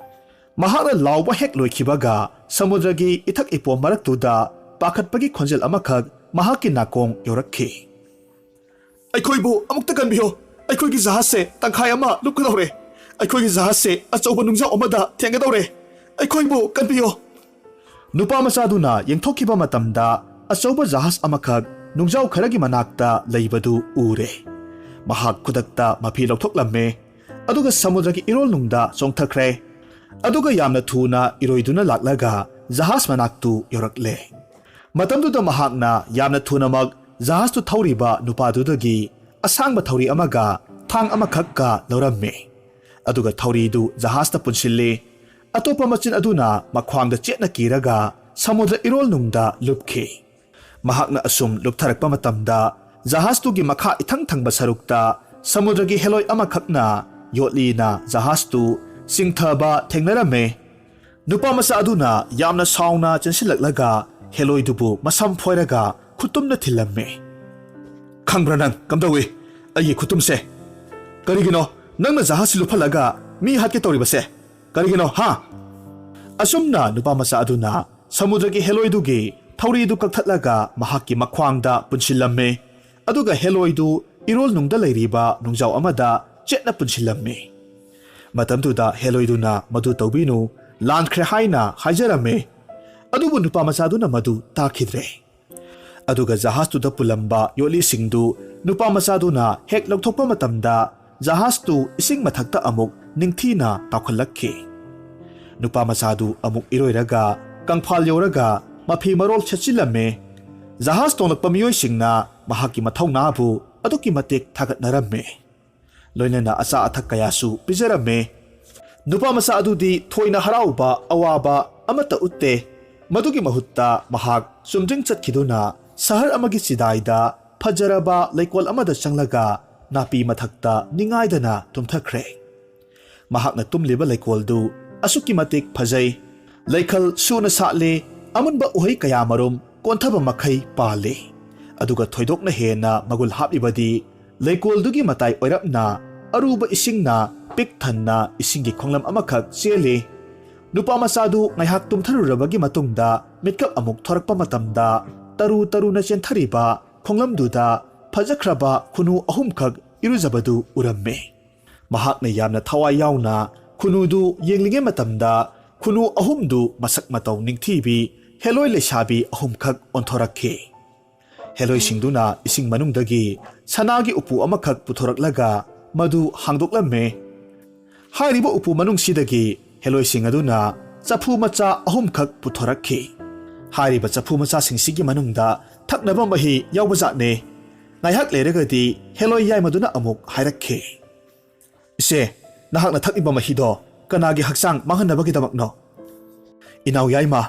ꯃꯍꯥꯛꯅ ꯂꯥꯎꯕ ꯍꯦꯛ ꯂꯣꯏꯈꯤꯕꯒ ꯁꯃꯨꯗ꯭ꯔꯒꯤ ꯏꯊꯛ ꯏꯄꯣꯝ ꯃꯔꯛꯇꯨꯗ ꯄꯥꯈꯠꯄꯒꯤ ꯈꯣꯟꯖꯦꯜ ꯑꯃꯈꯛ ꯃꯍꯥꯛꯀꯤ ꯅꯥꯀꯣꯡ ꯌꯧꯔꯛꯈꯤ꯫ ꯑꯩꯈꯣꯏꯕꯨ ꯑꯃꯨꯛꯇ ꯀꯟꯕꯤꯌꯣ꯫ ꯑꯩꯈꯣꯏꯒꯤ ꯖꯍꯥꯖꯁꯦ ꯇꯪꯈꯥꯏ ꯑꯃ ꯂꯨꯞꯀꯗꯧꯔꯦ꯫ ꯑꯩꯈꯣꯏꯒꯤ ꯖꯍꯥꯖꯁꯦ ꯑꯆꯧꯕ ꯅꯨꯡꯖꯥꯎ ꯑꯃꯗ ꯊꯦꯡꯒꯗꯧꯔꯦ꯫ ꯑꯩꯈꯣꯏꯕꯨ ꯀꯟꯕꯤꯌꯣ꯫" ꯅꯨꯄꯥ ꯃꯆꯥꯗꯨꯅ ꯌꯦꯡꯊꯣꯛꯈꯤꯕ ꯃꯇꯝꯗ, ꯑꯆꯧꯕ ꯖꯍꯥꯖ ꯑꯃꯈꯛ ꯅꯨꯡꯖꯥꯎ ꯈꯔꯒꯤ ꯃꯅꯥꯛꯇ ꯂꯩꯕꯗꯨ ꯎꯔꯦ꯫ ꯃꯍꯥꯛ ꯈꯨꯗꯛꯇ ꯃꯐꯤ ꯂꯧꯊꯣꯛꯂꯝꯃꯦ, ꯑꯗꯨꯒ ꯁꯃꯨꯗ꯭ꯔꯒꯤ ꯏꯔꯣꯜꯅꯨꯡꯗ ꯆꯣꯡꯊꯈ꯭ꯔꯦ꯫ ꯑꯗꯨꯒ ꯌꯥꯝꯅ ꯊꯨꯅ ꯏꯔꯣꯏꯗꯨꯅ ꯂꯥꯛꯂꯒ ꯖꯍꯥꯖ ꯃꯅꯥꯛꯇꯨ ꯌꯧꯔꯛꯂꯦ꯫ ꯃꯇꯝꯗꯨꯗ ꯃꯍꯥꯛꯅ ꯌꯥꯝꯅ ꯊꯨꯅꯃꯛ ꯖꯍꯥꯖꯇꯨ ꯊꯧꯔꯤꯕ ꯅꯨꯄꯥꯗꯨꯗꯒꯤ ꯑꯁꯥꯡꯕ ꯊꯧꯔꯤ ꯑꯃꯒ ꯊꯥꯡ ꯑꯃꯈꯛꯀ ꯂꯧꯔꯝꯃꯤ꯫ ꯑꯗꯨꯒ ꯊꯧꯔꯤꯗꯨ ꯖꯍꯥꯖꯇ ꯄꯨꯟꯁꯤꯜꯂꯤ꯫ ꯑꯇꯣꯞꯄ ꯃꯆꯤꯟ ꯑꯗꯨꯅ ꯃꯈ꯭ꯋꯥꯡꯗ ꯆꯦꯠꯅ ꯀꯤꯔꯒ ꯁꯃꯨꯗ꯭ꯔ ꯏꯔꯣꯜꯅꯨꯡꯗ ꯂꯨꯞꯈꯤ꯫ ꯃꯍꯥꯛꯅ ꯑꯁꯨꯝ ꯂꯨꯞꯊꯔꯛꯄ ꯃꯇꯝꯗ, ꯖꯍꯥꯖꯇꯨꯒꯤ ꯃꯈꯥ ꯏꯊꯪ ꯊꯪꯕ ꯁꯔꯨꯛꯇ ꯁꯃꯨꯗ꯭ꯔꯒꯤ ꯍꯦꯂꯣꯏ ꯑꯃꯈꯛꯅ ꯌꯣꯠꯂꯤꯅ ꯖꯍꯥꯖꯇꯨ ꯆꯤꯡꯊꯕ ꯊꯦꯡꯅꯔꯝꯃꯦ꯫ ꯅꯨꯄꯥ ꯃꯆꯥ ꯑꯗꯨꯅ ꯌꯥꯝꯅ ꯁꯥꯎꯅ ꯆꯦꯟꯁꯤꯜꯂꯛꯂꯒ ꯍꯦꯂꯣꯏꯗꯨꯕꯨ ꯃꯁꯝ ꯐꯣꯏꯔꯒ ꯈꯨꯇꯨꯝꯅ ꯊꯤꯜꯂꯝꯃꯦ꯫ "ꯈꯪꯕ꯭ꯔꯥ ꯅꯪ ꯀꯝꯗꯧꯏ ꯑꯩꯒꯤ ꯈꯨꯇꯨꯝꯁꯦ? ꯀꯔꯤꯒꯤꯅꯣ ꯅꯪꯅ ꯖꯍꯥꯖꯁꯤ ꯂꯨꯞꯍꯜꯂꯒ ꯃꯤ ꯍꯥꯠꯀꯦ ꯇꯧꯔꯤꯕꯁꯦ? ꯀꯔꯤꯒꯤꯅꯣ, ꯍꯥ?" ꯑꯁꯨꯝꯅ ꯅꯨꯄꯥ ꯃꯆꯥ ꯑꯗꯨꯅ ꯁꯃꯨꯗ꯭ꯔꯒꯤ ꯍꯦꯂꯣꯏꯗꯨꯒꯤ ꯊꯧꯔꯤꯗꯨ ꯀꯛꯊꯠꯂꯒ ꯃꯍꯥꯛꯀꯤ ꯃꯈ꯭ꯋꯥꯡꯗ ꯄꯨꯟꯁꯤꯜꯂꯝꯃꯤ꯫ ꯑꯗꯨꯒ ꯍꯦꯂꯣꯏꯗꯨ ꯏꯔꯣꯜꯅꯨꯡꯗ ꯂꯩꯔꯤꯕ ꯅꯨꯡꯖꯥꯎ ꯑꯃꯗ ꯆꯦꯠꯅ ꯄꯨꯟꯁꯤꯜꯂꯝꯃꯤ꯫ ꯃꯇꯝꯗꯨꯗ ꯍꯦꯂꯣꯏꯗꯨꯅ ꯃꯗꯨ ꯇꯧꯕꯤꯅꯨ, ꯂꯥꯟꯈ꯭ꯔꯦ ꯍꯥꯏꯅ ꯍꯥꯏꯖꯔꯝꯃꯤ꯫ ꯑꯗꯨꯕꯨ ꯅꯨꯄꯥ ꯃꯆꯥꯗꯨꯅ ꯃꯗꯨ ꯇꯥꯈꯤꯗ꯭ꯔꯦ꯫ ꯑꯗꯨꯒ ꯖꯍꯥꯖꯇꯨꯗ ꯄꯨꯜꯂꯝꯕ ꯌꯣꯠꯂꯤꯁꯤꯡꯗꯨ ꯅꯨꯄꯥ ꯃꯆꯥꯗꯨꯅ ꯍꯦꯛ ꯂꯧꯊꯣꯛꯄ ꯃꯇꯝꯗ, ꯖꯍꯥꯖꯇꯨ ꯏꯁꯤꯡ ꯃꯊꯛꯇ ꯑꯃꯨꯛ ꯅꯤꯡꯊꯤꯅ ꯇꯥꯎꯈꯠꯂꯛꯈꯤ꯫ ꯅꯨꯄꯥ ꯃꯆꯥꯗꯨ ꯑꯃꯨꯛ ꯏꯔꯣꯏꯔꯒ ꯀꯪꯐꯥꯜ ꯌꯧꯔꯒ ꯃꯐꯤ ꯃꯔꯣꯜ ꯁꯦꯠꯆꯤꯜꯂꯝꯃꯦ꯫ ꯖꯍꯥꯖ ꯇꯣꯡꯂꯛꯄ ꯃꯤꯑꯣꯏꯁꯤꯡꯅ ꯃꯍꯥꯛꯀꯤ ꯃꯊꯧꯅꯥꯕꯨ ꯑꯗꯨꯛꯀꯤ ꯃꯇꯤꯛ ꯊꯥꯒꯠꯅꯔꯝꯃꯦ꯫ ꯂꯣꯏꯅꯅ ꯑꯆꯥ ꯑꯊꯛ ꯀꯌꯥꯁꯨ ꯄꯤꯖꯔꯝꯃꯦ꯫ ꯅꯨꯄꯥ ꯃꯆꯥ ꯑꯗꯨꯗꯤ ꯊꯣꯏꯅ ꯍꯔꯥꯎꯕ, ꯑꯋꯥꯕ ꯑꯃꯠꯇ ꯎꯠꯇꯦ꯫ ꯃꯗꯨꯒꯤ ꯃꯍꯨꯠꯇ ꯃꯍꯥꯛ ꯆꯨꯝꯗ꯭ꯔꯤꯡ ꯆꯠꯈꯤꯗꯨꯅ ꯁꯍꯔ ꯑꯃꯒꯤ ꯆꯤꯗꯥꯏꯗ ꯐꯖꯔꯕ ꯂꯩꯀꯣꯜ ꯑꯃꯗ ꯆꯪꯂꯒ ꯅꯥꯄꯤ ꯃꯊꯛꯇ ꯅꯤꯡꯉꯥꯏꯗꯅ ꯇꯨꯝꯊꯈ꯭ꯔꯦ꯫ ꯃꯍꯥꯛꯅ ꯇꯨꯝꯂꯤꯕ ꯂꯩꯀꯣꯜꯗꯨ ꯑꯁꯨꯛꯀꯤ ꯃꯇꯤꯛ ꯐꯖꯩ꯫ ꯂꯩꯈꯜ ꯁꯨꯅ ꯁꯥꯠꯂꯤ, ꯑꯃꯨꯟꯕ ꯎꯍꯩ ꯀꯌꯥꯃꯔꯨꯝ ꯀꯣꯟꯊꯕ ꯃꯈꯩ ꯄꯥꯜꯂꯤ꯫ ꯑꯗꯨꯒ ꯊꯣꯏꯗꯣꯛꯅ ꯍꯦꯟꯅ ꯃꯒꯨꯟ ꯍꯥꯞꯂꯤꯕꯗꯤ ꯂꯩꯀꯣꯜꯗꯨꯒꯤ ꯃꯇꯥꯏ ꯑꯣꯏꯔꯞꯅ ꯑꯔꯨꯕ ꯏꯁꯤꯡꯅ ꯄꯤꯛ ꯊꯟꯅ ꯏꯁꯤꯡꯒꯤ ꯈꯣꯡꯂꯝ ꯑꯃꯈꯛ ꯆꯦꯜꯂꯤ꯫ ꯅꯨꯄꯥ ꯃꯆꯥꯗꯨ ꯉꯥꯏꯍꯥꯛ ꯇꯨꯝꯊꯔꯨꯔꯕꯒꯤ ꯃꯇꯨꯡꯗ ꯃꯤꯠꯀꯞ ꯑꯃꯨꯛ ꯊꯣꯔꯛꯄ ꯃꯇꯝꯗ, ꯇꯔꯨ ꯇꯔꯨꯅ ꯆꯦꯟꯊꯔꯤꯕ ꯈꯣꯡꯂꯝꯗꯨꯗ ꯐꯖꯈ꯭ꯔꯕ ꯈꯨꯅꯨ ꯑꯍꯨꯝꯈꯛ ꯏꯔꯨꯖꯕꯗꯨ ꯎꯔꯝꯃꯦ꯫ ꯃꯍꯥꯛꯅ ꯌꯥꯝꯅ ꯊꯋꯥꯏ ꯌꯥꯎꯅ ꯈꯨꯅꯨꯗꯨ ꯌꯦꯡꯂꯤꯉꯩ ꯃꯇꯝꯗ, ꯈꯨꯅꯨ ꯑꯍꯨꯝꯗꯨ ꯃꯁꯛ ꯃꯇꯧ ꯅꯤꯡꯊꯤꯕꯤ ꯍꯦꯂꯣꯏ ꯂꯩꯁꯥꯕꯤ ꯑꯍꯨꯝꯈꯛ ꯑꯣꯟꯊꯣꯔꯛꯈꯤ꯫ ꯍꯦꯂꯣꯏꯁꯤꯡꯗꯨꯅ ꯏꯁꯤꯡ ꯃꯅꯨꯡꯗꯒꯤ ꯁꯅꯥꯒꯤ ꯎꯄꯨ ꯑꯃꯈꯛ ꯄꯨꯊꯣꯔꯛꯂꯒ ꯃꯗꯨ ꯍꯥꯡꯗꯣꯛꯂꯝꯃꯦ꯫ ꯍꯥꯏꯔꯤꯕ ꯎꯄꯨ ꯃꯅꯨꯡꯁꯤꯗꯒꯤ ꯍꯦꯂꯣꯏꯁꯤꯡ ꯑꯗꯨꯅ ꯆꯐꯨ ꯃꯆꯥ ꯑꯍꯨꯝꯈꯛ ꯄꯨꯊꯣꯔꯛꯈꯤ꯫ ꯍꯥꯏꯔꯤꯕ ꯆꯐꯨ ꯃꯆꯥꯁꯤꯡꯁꯤꯒꯤ ꯃꯅꯨꯡꯗ ꯊꯛꯅꯕ ꯃꯍꯤ ꯌꯥꯎꯕꯖꯥꯠꯅꯦ꯫ ꯉꯥꯏꯍꯥꯛ ꯂꯩꯔꯒꯗꯤ ꯍꯦꯂꯣꯏ ꯌꯥꯏꯃꯗꯨꯅ ꯑꯃꯨꯛ ꯍꯥꯏꯔꯛꯈꯤ, "ꯏꯆꯦ, ꯅꯍꯥꯛꯅ ꯊꯛꯂꯤꯕ ꯃꯍꯤꯗꯣ ꯀꯅꯥꯒꯤ ꯍꯛꯆꯥꯡ ꯃꯥꯡꯍꯟꯅꯕꯒꯤꯗꯃꯛꯅꯣ?" "ꯏꯅꯥꯎ ꯌꯥꯏꯃ,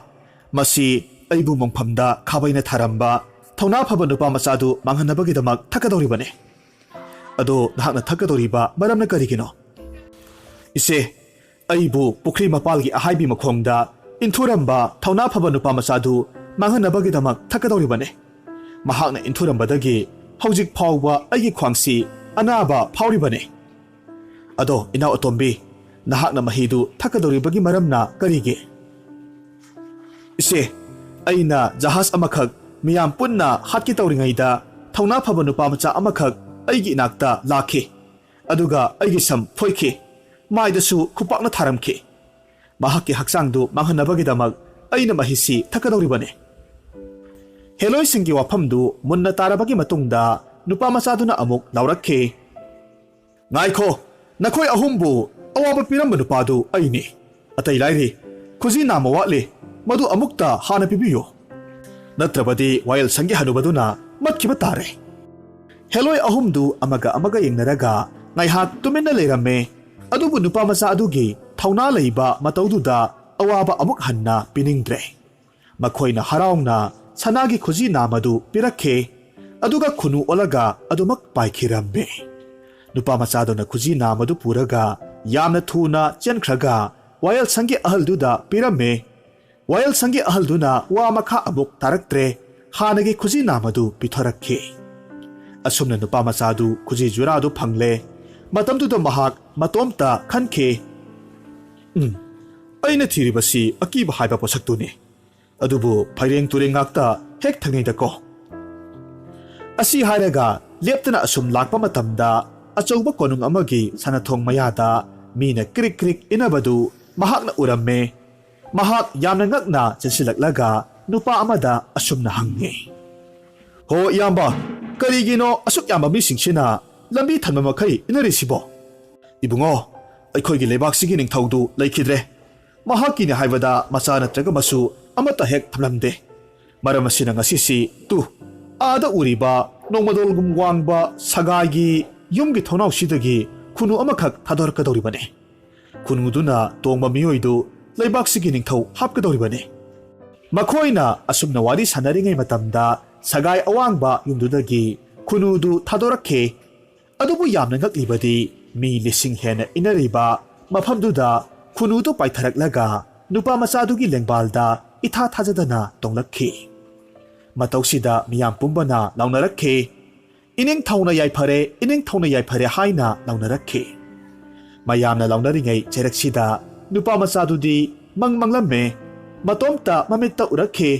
ꯃꯁꯤ ꯑꯩꯕꯨ ꯃꯣꯡꯐꯝꯗ ꯈꯥꯕꯩꯅ ꯊꯥꯔꯝꯕ ꯊꯧꯅꯥ ꯐꯕ ꯅꯨꯄꯥ ꯃꯆꯥꯗꯨ ꯃꯥꯡꯍꯟꯅꯕꯒꯤꯗꯃꯛ ꯊꯛꯀꯗꯧꯔꯤꯕꯅꯤ꯫" "ꯑꯗꯣ ꯅꯍꯥꯛꯅ ꯊꯛꯀꯗꯧꯔꯤꯕ ꯃꯔꯝꯅ ꯀꯔꯤꯒꯤꯅꯣ?" "ꯏꯆꯦ, ꯑꯩꯕꯨ ꯄꯨꯈ꯭ꯔꯤ ꯃꯄꯥꯜꯒꯤ ꯑꯍꯥꯏꯕꯤ ꯃꯈꯣꯡꯗ ꯏꯟꯊꯨꯔꯝꯕ ꯊꯧꯅꯥ ꯐꯕ ꯅꯨꯄꯥ ꯃꯆꯥꯗꯨ ꯃꯥꯡꯍꯟꯅꯕꯒꯤꯗꯃꯛ ꯊꯛꯀꯗꯧꯔꯤꯕꯅꯤ꯫ ꯃꯍꯥꯛꯅ ꯏꯟꯊꯨꯔꯝꯕꯗꯒꯤ ꯍꯧꯖꯤꯛ ꯐꯥꯎꯕ ꯑꯩꯒꯤ ꯈ꯭ꯋꯥꯡꯁꯤ ꯑꯅꯥꯕ ꯐꯥꯎꯔꯤꯕꯅꯤ꯫" "ꯑꯗꯣ ꯏꯅꯥꯎ ꯑꯇꯣꯝꯕꯤ, ꯅꯍꯥꯛꯅ ꯃꯍꯤꯗꯨ ꯊꯛꯀꯗꯧꯔꯤꯕꯒꯤ ꯃꯔꯝꯅ ꯀꯔꯤꯒꯤ?" "ꯏꯆꯦ, ꯑꯩꯅ ꯖꯍꯥꯖ ꯑꯃꯈꯛ ꯃꯤꯌꯥꯝ ꯄꯨꯟꯅ ꯍꯥꯠꯀꯦ ꯇꯧꯔꯤꯉꯩꯗ ꯊꯧꯅꯥ ꯐꯕ ꯅꯨꯄꯥ ꯃꯆꯥ ꯑꯃꯈꯛ ꯑꯩꯒꯤ ꯏꯅꯥꯛꯇ ꯂꯥꯛꯈꯤ꯫ ꯑꯗꯨꯒ ꯑꯩꯒꯤ ꯁꯝ ꯐꯣꯏꯈꯤ꯫ ꯃꯥꯏꯗꯁꯨ ꯈꯨꯄꯥꯛꯅ ꯊꯥꯔꯝꯈꯤ꯫ ꯃꯍꯥꯛꯀꯤ ꯍꯛꯆꯥꯡꯗꯨ ꯃꯥꯡꯍꯟꯅꯕꯒꯤꯗꯃꯛ ꯑꯩꯅ ꯃꯍꯤꯁꯤ ꯊꯛꯀꯗꯧꯔꯤꯕꯅꯤ꯫" ꯍꯦꯂꯣꯏꯁꯤꯡꯒꯤ ꯋꯥꯐꯝꯗꯨ ꯃꯨꯟꯅ ꯇꯥꯔꯕꯒꯤ ꯃꯇꯨꯡꯗ ꯅꯨꯄꯥ ꯃꯆꯥꯗꯨꯅ ꯑꯃꯨꯛ ꯂꯥꯎꯔꯛꯈꯤ, "ꯉꯥꯏꯈꯣ, ꯅꯈꯣꯏ ꯑꯍꯨꯝꯕꯨ ꯑꯋꯥꯕ ꯄꯤꯔꯝꯕ ꯅꯨꯄꯥꯗꯨ ꯑꯩꯅꯤ꯫ ꯑꯇꯩ ꯂꯥꯏꯔꯤ, ꯈꯨꯖꯤ ꯅꯥꯝꯃ ꯋꯥꯠꯂꯤ, ꯃꯗꯨ ꯑꯃꯨꯛꯇ ꯍꯥꯟꯅ ꯄꯤꯕꯤꯌꯨ꯫ ꯅꯠꯇ꯭ꯔꯕꯗꯤ ꯋꯥꯌꯦꯜꯁꯪꯒꯤ ꯍꯅꯨꯕꯗꯨꯅ ꯃꯠꯈꯤꯕ ꯇꯥꯔꯦ꯫" ꯍꯦꯂꯣꯏ ꯑꯍꯨꯝꯗꯨ ꯑꯃꯒ ꯑꯃꯒ ꯌꯦꯡꯅꯔꯒ ꯉꯥꯏꯍꯥꯛ ꯇꯨꯃꯤꯟꯅ ꯂꯩꯔꯝꯃꯦ꯫ ꯑꯗꯨꯕꯨ ꯅꯨꯄꯥ ꯃꯆꯥ ꯑꯗꯨꯒꯤ ꯊꯧꯅꯥ ꯂꯩꯕ ꯃꯇꯧꯗꯨꯗ ꯑꯋꯥꯕ ꯑꯃꯨꯛ ꯍꯟꯅ ꯄꯤꯅꯤꯡꯗ꯭ꯔꯦ꯫ ꯃꯈꯣꯏꯅ ꯍꯔꯥꯎꯅ ꯁꯅꯥꯒꯤ ꯈꯨꯖꯤ ꯅꯥꯝꯃꯗꯨ ꯄꯤꯔꯛꯈꯤ꯫ ꯑꯗꯨꯒ ꯈꯨꯅꯨ ꯑꯣꯜꯂꯒ ꯑꯗꯨꯃꯛ ꯄꯥꯏꯈꯤꯔꯝꯃꯦ꯫ ꯅꯨꯄꯥ ꯃꯆꯥꯗꯨꯅ ꯈꯨꯖꯤ ꯅꯥꯝꯃꯗꯨ ꯄꯨꯔꯒ ꯌꯥꯝꯅ ꯊꯨꯅ ꯆꯦꯟꯈ꯭ꯔꯒ ꯋꯥꯌꯦꯜꯁꯪꯒꯤ ꯑꯍꯜꯗꯨꯗ ꯄꯤꯔꯝꯃꯦ꯫ ꯋꯥꯌꯦꯜꯁꯪꯒꯤ ꯑꯍꯜꯗꯨꯅ ꯋꯥ ꯃꯈꯥ ꯑꯃꯨꯛ ꯇꯥꯔꯛꯇ꯭ꯔꯦ꯫ ꯍꯥꯟꯅꯒꯤ ꯈꯨꯖꯤ ꯅꯥꯝꯃꯗꯨ ꯄꯤꯊꯣꯔꯛꯈꯤ꯫ ꯑꯁꯨꯝꯅ ꯅꯨꯄꯥ ꯃꯆꯥꯗꯨ ꯈꯨꯖꯤ ꯖꯨꯔꯥꯗꯨ ꯐꯪꯂꯦ꯫ ꯃꯇꯝꯗꯨꯗ ꯃꯍꯥꯛ ꯃꯇꯣꯝꯇ ꯈꯟꯈꯤ, "ꯎꯝ, ꯑꯩꯅ ꯊꯤꯔꯤꯕꯁꯤ ꯑꯀꯤꯕ ꯍꯥꯏꯕ ꯄꯣꯠꯁꯛꯇꯨꯅꯤ꯫ ꯑꯗꯨꯕꯨ ꯐꯩꯔꯦꯡ ꯇꯨꯔꯦꯡ ꯉꯥꯛꯇ ꯍꯦꯛ ꯊꯦꯡꯅꯩꯗꯀꯣ꯫" ꯑꯁꯤ ꯍꯥꯏꯔꯒ ꯂꯦꯞꯇꯅ ꯑꯁꯨꯝ ꯂꯥꯛꯄ ꯃꯇꯝꯗ, ꯑꯆꯧꯕ ꯀꯣꯅꯨꯡ ꯑꯃꯒꯤ ꯁꯅꯥꯊꯣꯡ ꯃꯌꯥꯗ ꯃꯤꯅ ꯀ꯭ꯔꯤꯛ ꯀ꯭ꯔꯤꯛ ꯏꯟꯅꯕꯗꯨ ꯃꯍꯥꯛꯅ ꯎꯔꯝꯃꯦ꯫ ꯃꯍꯥꯛ ꯌꯥꯝꯅ ꯉꯛꯅ ꯆꯦꯟꯁꯤꯜꯂꯛꯂꯒ ꯅꯨꯄꯥ ꯑꯃꯗ ꯑꯁꯨꯝꯅ ꯍꯪꯉꯤ, "ꯍꯣ ꯏꯌꯥꯝꯕ, ꯀꯔꯤꯒꯤꯅꯣ ꯑꯁꯨꯛ ꯌꯥꯝꯕ ꯃꯤꯁꯤꯡꯁꯤꯅ ꯂꯝꯕꯤ ꯊꯟꯕ ꯃꯈꯩ ꯏꯟꯅꯔꯤꯁꯤꯕꯣ?" "ꯏꯕꯨꯡꯉꯣ, ꯑꯩꯈꯣꯏꯒꯤ ꯂꯩꯕꯥꯛꯁꯤꯒꯤ ꯅꯤꯡꯊꯧꯗꯨ ꯂꯩꯈꯤꯗ꯭ꯔꯦ꯫ ꯃꯍꯥꯛꯀꯤꯅꯤ ꯍꯥꯏꯕꯗ ꯃꯆꯥ ꯅꯠꯇ꯭ꯔꯒ ꯃꯁꯨ ꯑꯃꯠꯇ ꯍꯦꯛ ꯊꯝꯂꯝꯗꯦ꯫ ꯃꯔꯝ ꯑꯁꯤꯅ ꯉꯁꯤꯁꯤ ꯇꯨ, ꯑꯥꯗ ꯎꯔꯤꯕ ꯅꯣꯡꯃꯗꯣꯜꯒꯨꯝ ꯋꯥꯡꯕ ꯁꯒꯥꯏꯒꯤ ꯌꯨꯝꯒꯤ ꯊꯣꯡꯅꯥꯎꯁꯤꯗꯒꯤ ꯈꯨꯅꯨ ꯑꯃꯈꯛ ꯊꯥꯗꯣꯔꯛꯀꯗꯧꯔꯤꯕꯅꯤ꯫ ꯈꯨꯅꯨꯗꯨꯅ ꯇꯣꯡꯕ ꯃꯤꯑꯣꯏꯗꯨ ꯂꯩꯕꯥꯛꯁꯤꯒꯤ ꯅꯤꯡꯊꯧ ꯍꯥꯞꯀꯗꯧꯔꯤꯕꯅꯤ꯫" ꯃꯈꯣꯏꯅ ꯑꯁꯨꯝꯅ ꯋꯥꯔꯤ ꯁꯥꯟꯅꯔꯤꯉꯩ ꯃꯇꯝꯗ ꯁꯒꯥꯏ ꯑꯋꯥꯡꯕ ꯌꯨꯝꯗꯨꯗꯒꯤ ꯈꯨꯅꯨꯗꯨ ꯊꯥꯗꯣꯔꯛꯈꯤ꯫ ꯑꯗꯨꯕꯨ ꯌꯥꯝꯅ ꯉꯛꯂꯤꯕꯗꯤ ꯃꯤ ꯂꯤꯁꯤꯡ ꯍꯦꯟꯅ ꯏꯟꯅꯔꯤꯕ ꯃꯐꯝꯗꯨꯗ ꯈꯨꯅꯨꯗꯨ ꯄꯥꯏꯊꯔꯛꯂꯒ ꯅꯨꯄꯥ ꯃꯆꯥꯗꯨꯒꯤ ꯂꯦꯡꯕꯥꯜꯗ ꯏꯊꯥ ꯊꯥꯖꯗꯅ ꯇꯣꯡꯂꯛꯈꯤ꯫ ꯃꯇꯧꯁꯤꯗ ꯃꯤꯌꯥꯝ ꯄꯨꯝꯕꯅ ꯂꯥꯎꯅꯔꯛꯈꯤ꯫ "ꯏꯅꯤꯡꯊꯧꯅ ꯌꯥꯏꯐꯔꯦ, ꯏꯅꯤꯡꯊꯧꯅ ꯌꯥꯏꯐꯔꯦ" ꯍꯥꯏꯅ ꯂꯥꯎꯅꯔꯛꯈꯤ꯫ ꯃꯌꯥꯝꯅ ꯂꯥꯎꯅꯔꯤꯉꯩ ꯆꯩꯔꯛꯁꯤꯗ ꯅꯨꯄꯥ ꯃꯆꯥꯗꯨꯗꯤ ꯃꯪ ꯃꯪꯂꯝꯃꯦ꯫ ꯃꯇꯣꯝꯇ ꯃꯃꯤꯠꯇ ꯎꯔꯛꯈꯤ꯫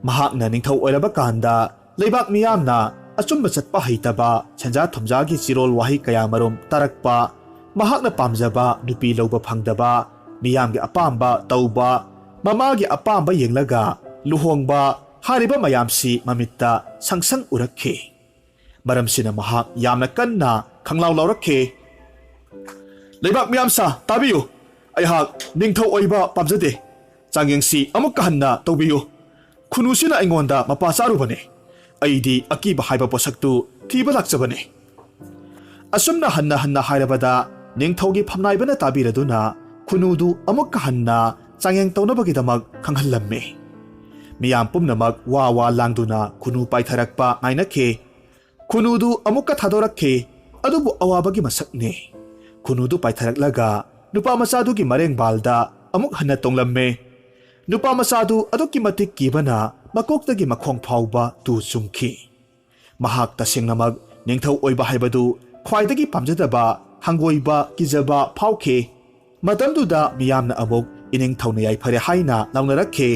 ꯃꯍꯥꯛꯅ ꯅꯤꯡꯊꯧ ꯑꯣꯏꯔꯕ ꯀꯥꯟꯗ ꯂꯩꯕꯥꯛ ꯃꯤꯌꯥꯝꯅ ꯑꯆꯨꯝꯕ ꯆꯠꯄ ꯍꯩꯇꯕ, ꯁꯦꯟꯖꯥ ꯊꯨꯝꯖꯥꯒꯤ ꯆꯤꯔꯣꯜ ꯋꯥꯍꯩ ꯀꯌꯥ ꯃꯔꯨꯝ ꯇꯥꯔꯛꯄ, ꯃꯍꯥꯛꯅ ꯄꯥꯝꯖꯕ ꯅꯨꯄꯤ ꯂꯧꯕ ꯐꯪꯗꯕ, ꯃꯤꯌꯥꯝꯒꯤ ꯑꯄꯥꯝꯕ ꯇꯧꯕ, ꯃꯃꯥꯒꯤ ꯑꯄꯥꯝꯕ ꯌꯦꯡꯂꯒ ꯂꯨꯍꯣꯡꯕ ꯍꯥꯏꯔꯤꯕ ꯃꯌꯥꯝꯁꯤ ꯃꯃꯤꯠꯇ ꯁꯪꯁꯪ ꯎꯔꯛꯈꯤ꯫ ꯃꯔꯝꯁꯤꯅ ꯃꯍꯥꯛ ꯌꯥꯝꯅ ꯀꯟꯅ ꯈꯪꯂꯥꯎ ꯂꯥꯎꯔꯛꯈꯤ꯫ "ꯂꯩꯕꯥꯛ ꯃꯤꯌꯥꯝꯁꯥ, ꯇꯥꯕꯤꯌꯨ꯫ ꯑꯩꯍꯥꯛ ꯅꯤꯡꯊꯧ ꯑꯣꯏꯕ ꯄꯥꯝꯖꯗꯦ꯫ ꯆꯥꯡꯌꯦꯡꯁꯤ ꯑꯃꯨꯛꯀ ꯍꯟꯅ ꯇꯧꯕꯤꯌꯨ꯫ ꯈꯨꯅꯨꯁꯤꯅ ꯑꯩꯉꯣꯟꯗ ꯃꯄꯥ ꯆꯥꯔꯨꯕꯅꯤ꯫ ꯑꯩꯗꯤ ꯑꯀꯤꯕ ꯍꯥꯏꯕ ꯄꯣꯠꯁꯛꯇꯨ ꯊꯤꯕ ꯂꯥꯛꯆꯕꯅꯤ꯫" ꯑꯁꯨꯝꯅ ꯍꯟꯅ ꯍꯟꯅ ꯍꯥꯏꯔꯕꯗ ꯅꯤꯡꯊꯧꯒꯤ ꯐꯝꯅꯥꯏꯕꯅ ꯇꯥꯕꯤꯔꯗꯨꯅ ꯈꯨꯅꯨꯗꯨ ꯑꯃꯨꯛꯀ ꯍꯟꯅ ꯆꯥꯡꯌꯦꯡ ꯇꯧꯅꯕꯒꯤꯗꯃꯛ ꯈꯪꯍꯜꯂꯝꯃꯤ꯫ ꯃꯤꯌꯥꯝ ꯄꯨꯝꯅꯃꯛ ꯋꯥ ꯋꯥ ꯂꯥꯡꯗꯨꯅ ꯈꯨꯅꯨ ꯄꯥꯏꯊꯔꯛꯄ ꯉꯥꯏꯅꯈꯤ꯫ ꯈꯨꯅꯨꯗꯨ ꯑꯃꯨꯛꯀ ꯊꯥꯗꯣꯔꯛꯈꯤ, ꯑꯗꯨꯕꯨ ꯑꯋꯥꯕꯒꯤ ꯃꯁꯛꯅꯤ꯫ ꯈꯨꯅꯨꯗꯨ ꯄꯥꯏꯊꯔꯛꯂꯒ ꯅꯨꯄꯥ ꯃꯆꯥꯗꯨꯒꯤ ꯃꯔꯦꯡꯕꯥꯜꯗ ꯑꯃꯨꯛ ꯍꯟꯅ ꯇꯣꯡꯂꯝꯃꯤ꯫ ꯅꯨꯄꯥ ꯃꯆꯥꯗꯨ ꯑꯗꯨꯛꯀꯤ ꯃꯇꯤꯛ ꯀꯤꯕꯅ ꯃꯀꯣꯛꯇꯒꯤ ꯃꯈꯣꯡ ꯐꯥꯎꯕ ꯇꯨ ꯆꯨꯡꯈꯤ꯫ ꯃꯍꯥꯛ ꯇꯁꯦꯡꯅꯃꯛ ꯅꯤꯡꯊꯧ ꯑꯣꯏꯕ ꯍꯥꯏꯕꯗꯨ ꯈ꯭ꯋꯥꯏꯗꯒꯤ ꯄꯥꯝꯖꯗꯕ, ꯍꯪꯒꯣꯏꯕ, ꯀꯤꯖꯕ ꯐꯥꯎꯈꯤ꯫ ꯃꯇꯝꯗꯨꯗ ꯃꯤꯌꯥꯝꯅ ꯑꯃꯨꯛ "ꯏꯅꯤꯡꯊꯧꯅ ꯌꯥꯏꯐꯔꯦ" ꯍꯥꯏꯅ ꯂꯥꯎꯅꯔꯛꯈꯤ꯫